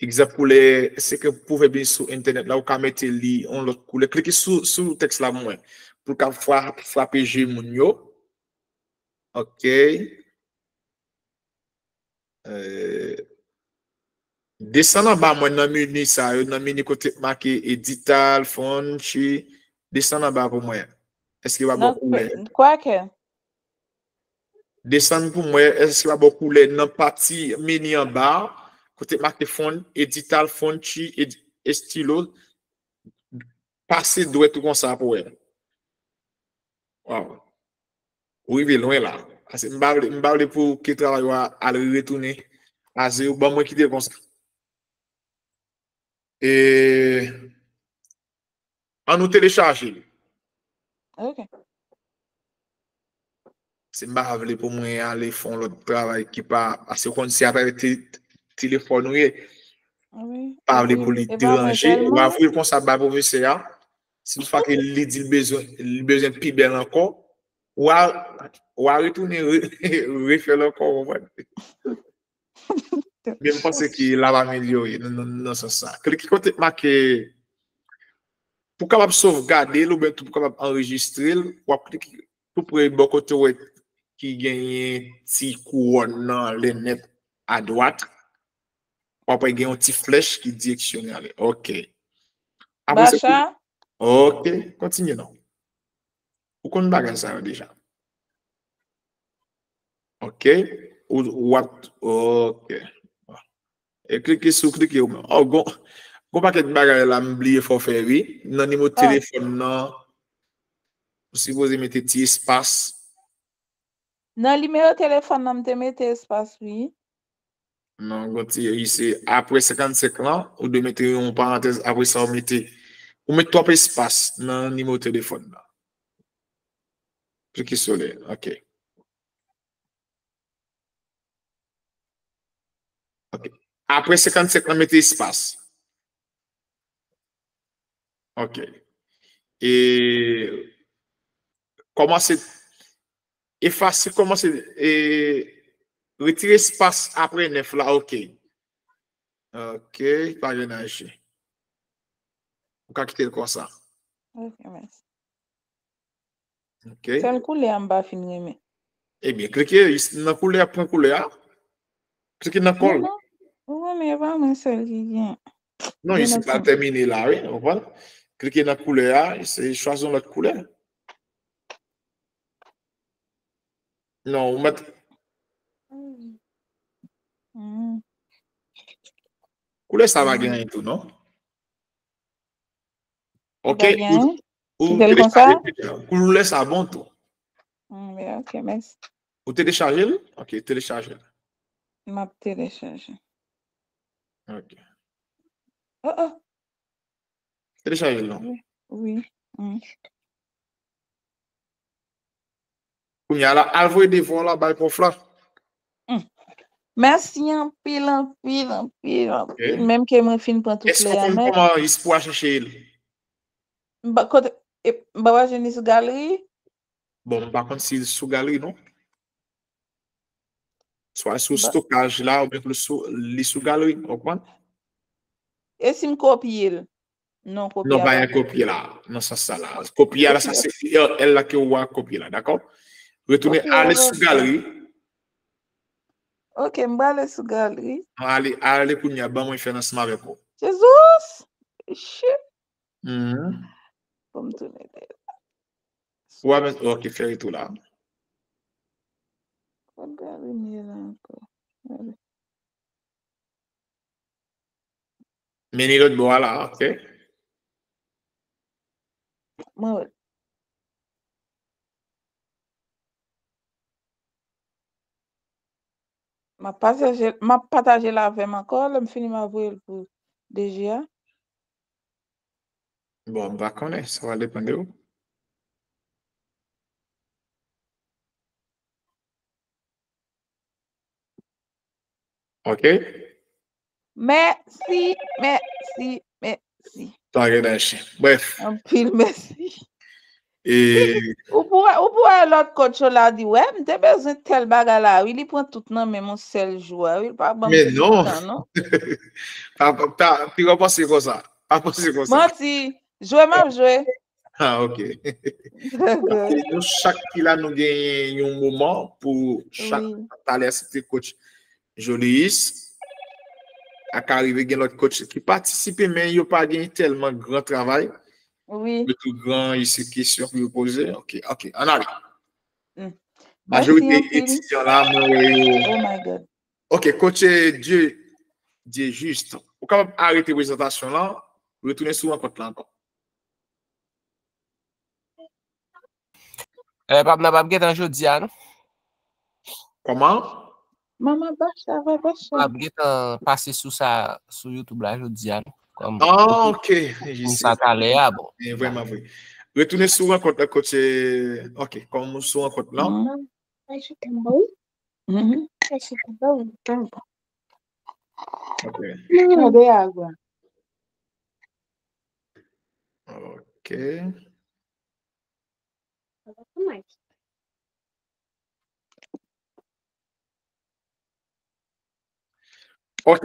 Egzanp, koulè, se ke pou fè byen sou entènèt la, ou ka mete li yon lòt koulè. Klike sou, sou tèks la pou mwen. Pou l ka fra-, frape je moun yo. Ok. Euh, desann anba mwen nan meni sa yo, nan meni kote k make edital, font, chi, desann anba pou mwen. Èske w ap wè koulè? Kwake. Desann pou mwen, èske w ap wè koulè nan pati meni anba, kote k make font, edital, font, chi, ed-, estilo, pase dwèt ou konsa pou wè. Waw. Ou rive lwen la. Paske m pa vle, m pa vle pou ke travay ou a al retounen a zewo. Ban mwen kite l konsa. E, an nou telechaje l. Ok. Se m pa vle pou mwen ale fè yon lòt travay ki pa, paske w konn se atravè te-, telefòn ou ye. Wi. Pa vle pou li deranje. Ou a voye l konsa bay pwofesè a. Si toutfwa ke li di l bezwen, li bezwen pi bèl ankò, ou a, ou a retounen re-, refè l ankò, ou konprann? Men m panse ke l ap amelyore nan, nan, nan sans sa. Klike kote k make pou w kapab sovgade l oubyen tou pou w kapab anrejistre l, w ap klike tou pre bò kote w wè ki genyen ti kouwòn nan lènèt adwat. W ap wè gen yon ti flèch ki direksyone ale. Ok. Apre se Bacha? Ok, kontinye non. Ou konn bagay sa yo deja. Ok. Ou, ou ap, ok. E klike sou, klike ou menm. Oh, gon, gon pakèt bagay la m bliye fò fè wi. Nan nimewo telefòn nan, ou sipoze mete ti espas. Nan nimewo telefòn nan, m te mete espas wi. Non, gon ti, se apre senkannsenk lan, ou dwe mete yon parantèz, apre sa, ou mete, ou met twòp espas nan nimewo telefòn nan. Klike sou li, ok. Ok. Apre senkannsenk lan, mete espas. Ok. E kòmanse efase, kòmanse, e retire espas apre nèf la, ok. Ok, pa gen anyen. Ou ka kite l konsa. Ok, mèsi. Ok. Sèl koulè a m pa fin renmen. Ebyen, klike nan koulè a, pran koulè a. Klike nan kòl. Non, non. Ou renmen, e pa mwen sèl ki gen. Non, isit la tèmine la, wi, ou konprann? Klike nan koulè a, se chwazi yon lòt koulè. Non, ou mèt. Hmm. Koulè sa pa gen anyen tou, non? Ok, ou, ou telechaje l. Koulè sa bon tou. Hmm, ok, mèsi. Ou telechaje l? Ok, telechaje l. M ap telechaje. Ok. Oh, oh. Telechaje l non. Wi. Wi. Mm. Kounye a la, al voye devwa w la bay pwòf la. Mm. Mèsi anpil, anpil, anpil, anpil. Ok. Menm ke mwen fin pran tout lè a, men. Èske w konn kòman Ispo a chèche l? M pa, kote, e, m pa wè jwenn li sou galeri? Bon, m pa konn si l sou galeri, non. Swa sou stokaj la, oubyen pou l sou, li sou galeri, w konprann? E si m kopye l? Non, kopye a pa gen kopye la, nan sans sa la. Kopye a la, sa se U R L la ke w a kopye la, dakò? Retounen ale sou galeri. Ok, m prale sou galeri. Ale, ale kounye a, ban mwen fè l ansanm avèk ou. Jezi! Shit! Mhm. Bon, m tounen dèyè. Ou a men, ok, fè retou la. Kot galeri m ye la ankò? Gade. Men li lòt bò a la, ok. Mwen wè. M ap pataje, m ap pataje l avè m ankò, lè m fini m a voye l pou D G a. Bon, m pa konnen, sa va depann de ou. Ok. Mèsi, mèsi, mèsi. Pa gen anyen. Bref. Anpil mèsi. E Ou pou wè, ou pou wè lòt coach yo la di, wè, m te bezwen tèl bagay la, wi, li pran tout nan men yon sèl jwè, wi, li pa ban m Men tout non. Tan, non. Pa, pa, pa, pi w panse konsa. Pa panse konsa. Manti, jwe m ap jwe. Ah, ok. Nou chak ki la, nou genyen yon moman pou chak Wi. Talè site coach Jolius. A ka rive gen lòt coach ki patisipe, men yo pa gen tèlman gran travay. Wi. Yo tou gran, e se kesyon pou yo poze. Ok, ok. Ann ale. Mm. Majorite Mèsi anpil. Etidyan la, mwen wè yo. Oh my God. Ok, coach Dieu, Dieu Juste. Ou kapab arete prezantasyon lan, retounen sou rankont la ankò. Eh, pap nan pap gentan jodi a, non? Kòman? Manman Bacha, va Bacha. Pap gentan pase sou sa, sou YouTube la jodi a, non? Kòm Ah, ok. Moun sa talè a, bon. E vrèman vre. Retounen sou rankont la, coach. Ok, kòm sou rankont lan. Mhm. Mhm. Ok. Tande agwa. Ok. Ok.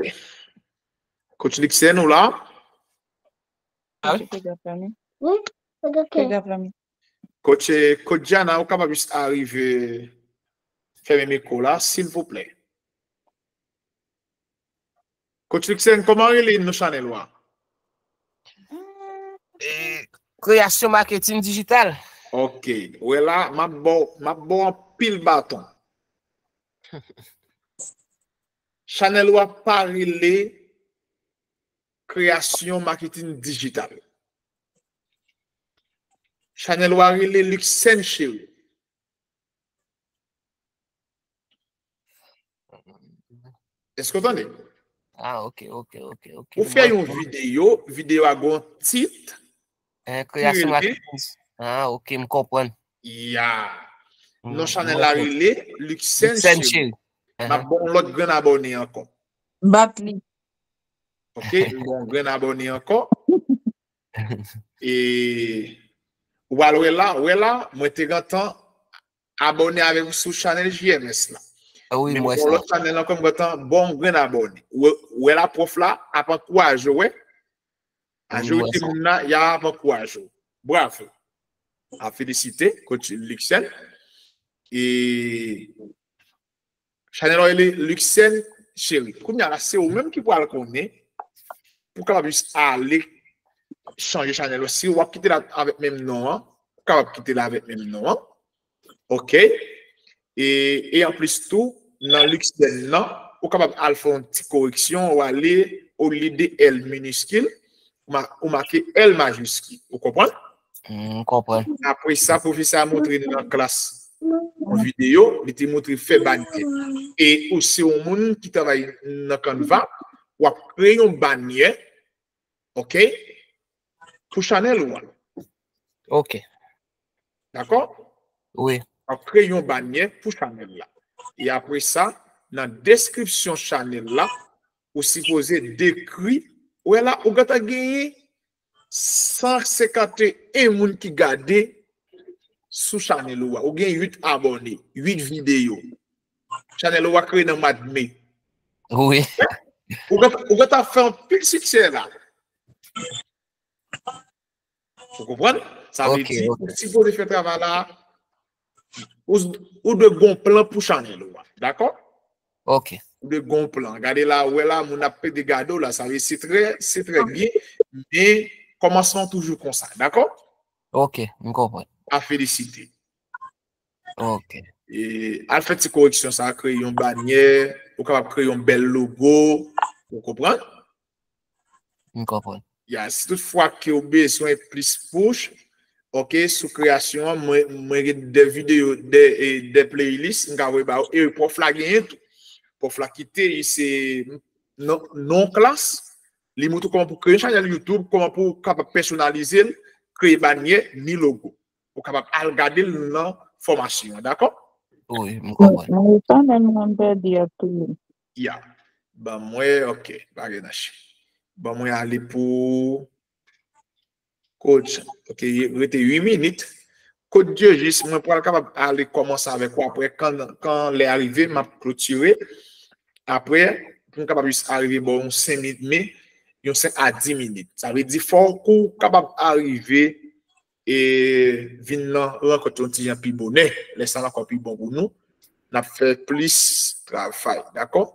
Coach Luxen, ou la? Ah oui? Fè gaf la, men. Wi, fè gaf. Fè gaf la, men. Coach, coach Diana, ou kapab jis arive fèmen mikwo la, silvouplè. Coach Luxen, kòman rele non chanèl ou a? Eh, Kreyasyon Maketin Dijital. Ok. Wè la, m ap ba w, m ap ba w anpil baton. Chanèl ou a pa rele Kreyasyon Maketin Dijital. Chanèl ou a rele Luxen Cheri. Èske w tande? Ah, ok, ok, ok, ok. Ou fè yon videyo, videyo a gon tit. Eh, Kreyasyon Ki rele? Maketin. Ah, ok, m konprann. Ya. Mm, Non chanèl m la konprann. rele Luxen Luxen Cheri. Cheri. M ap ba w yon lòt grenn abòne ankò. Bat li. Ok, m ba w yon grenn abòne ankò. E ou al wè la, wè la, mwen te gentan abòne avè w sou chanèl J M S la. Ah wi, Men m wè bon, sa. Lòt chanèl ankò, m gentan ba w yon grenn abòne. Wè, wè la pwòf la ap ankouraje w, wè. Wi, m wè Majorite sa. Moun nan, y ap ankouraje w. Bravo. A felisite, coach Luxen. E chanèl ou rele Luxen Cheri. Kounye a la, se ou menm ki pral konnen pou w kapab jis ale chanje chanèl ou. Si w ap kite la avèk menm non an, ou kapab kite la avèk menm non an. Ok. E, e anplis tou, nan Luxen nan, ou kapab al fè yon ti koreksyon, ou ale, olye de L miniskil, ou ma- ou make L majiskil. Ou konprann? Mm, m konprann. Apre sa, pwofesè a montre nou nan klas yon videyo, li te montre fè banyè. E ou se yon moun ki travay nan Canva, w ap kreye yon banyè, ok, pou chanèl ou a. Ok. Dakò? Wi. W ap kreye yon banyè pou chanèl la. E apre sa, nan deskripsyon chanèl la, ou sipoze dekri, ou wè la, ou gentan genyen san senkanteyen moun ki gade sou chanèl ou a. Ou gen uit abòne, uit videyo. Chanèl ou a kreye nan mwa de me. Wi. Ou gentan, ou gentan fè anpil siksè la. Ou konprann? Sa vle Ok, di, ok. Ou sipoze fè travay la, ou, ou dwe gon plan pou chanèl ou a. Dakò? Ok. Ou dwe gon plan. Gade la, ou wè la, moun ap pede gade w la, sa vle se trè, se trè byen, men kòmansman toujou konsa. Dakò? Ok, m konprann. A felisite. Ok. E, al fè ti koreksyon sa, kreye yon banyè, ou kapab kreye yon bèl logo, ou konprann? M konprann. Ya, si tout fwa ke w bezwen plis push, ok, sou kreyasyon an, mwen, mwen gen de videyo, de, e, de playlist, m ka voye ba ou, e pwòf la genyen tou. pwòf la kite, se non, non klas, li montre w kòman pou kreye yon chanèl YouTube, kòman pou w kapab pèsonalize l, kreye banyè, ni logo. Ou kapab al gade l nan fòmasyon an, dakò? Wi, m konprann. Mwen pa menm mwen pèdi a tou. Ya. Ban mwen, ok, pa gen anyen. Ban mwen ale pou Coach. Ok, rete uit minit. Coach Dieujuste, mwen pral kapab ale kòmanse avèk ou apre, kan, kan lè a rive, m ap klotire. Apre, pou m kapab jis arive bò yon senk minit, men yon senk a dis minit. Sa vle di, fòk ou kapab arive e vin nan rankont yon ti jan pi bonè. Lè sa ankò pi bon pou nou. N ap fè plis travay, dakò?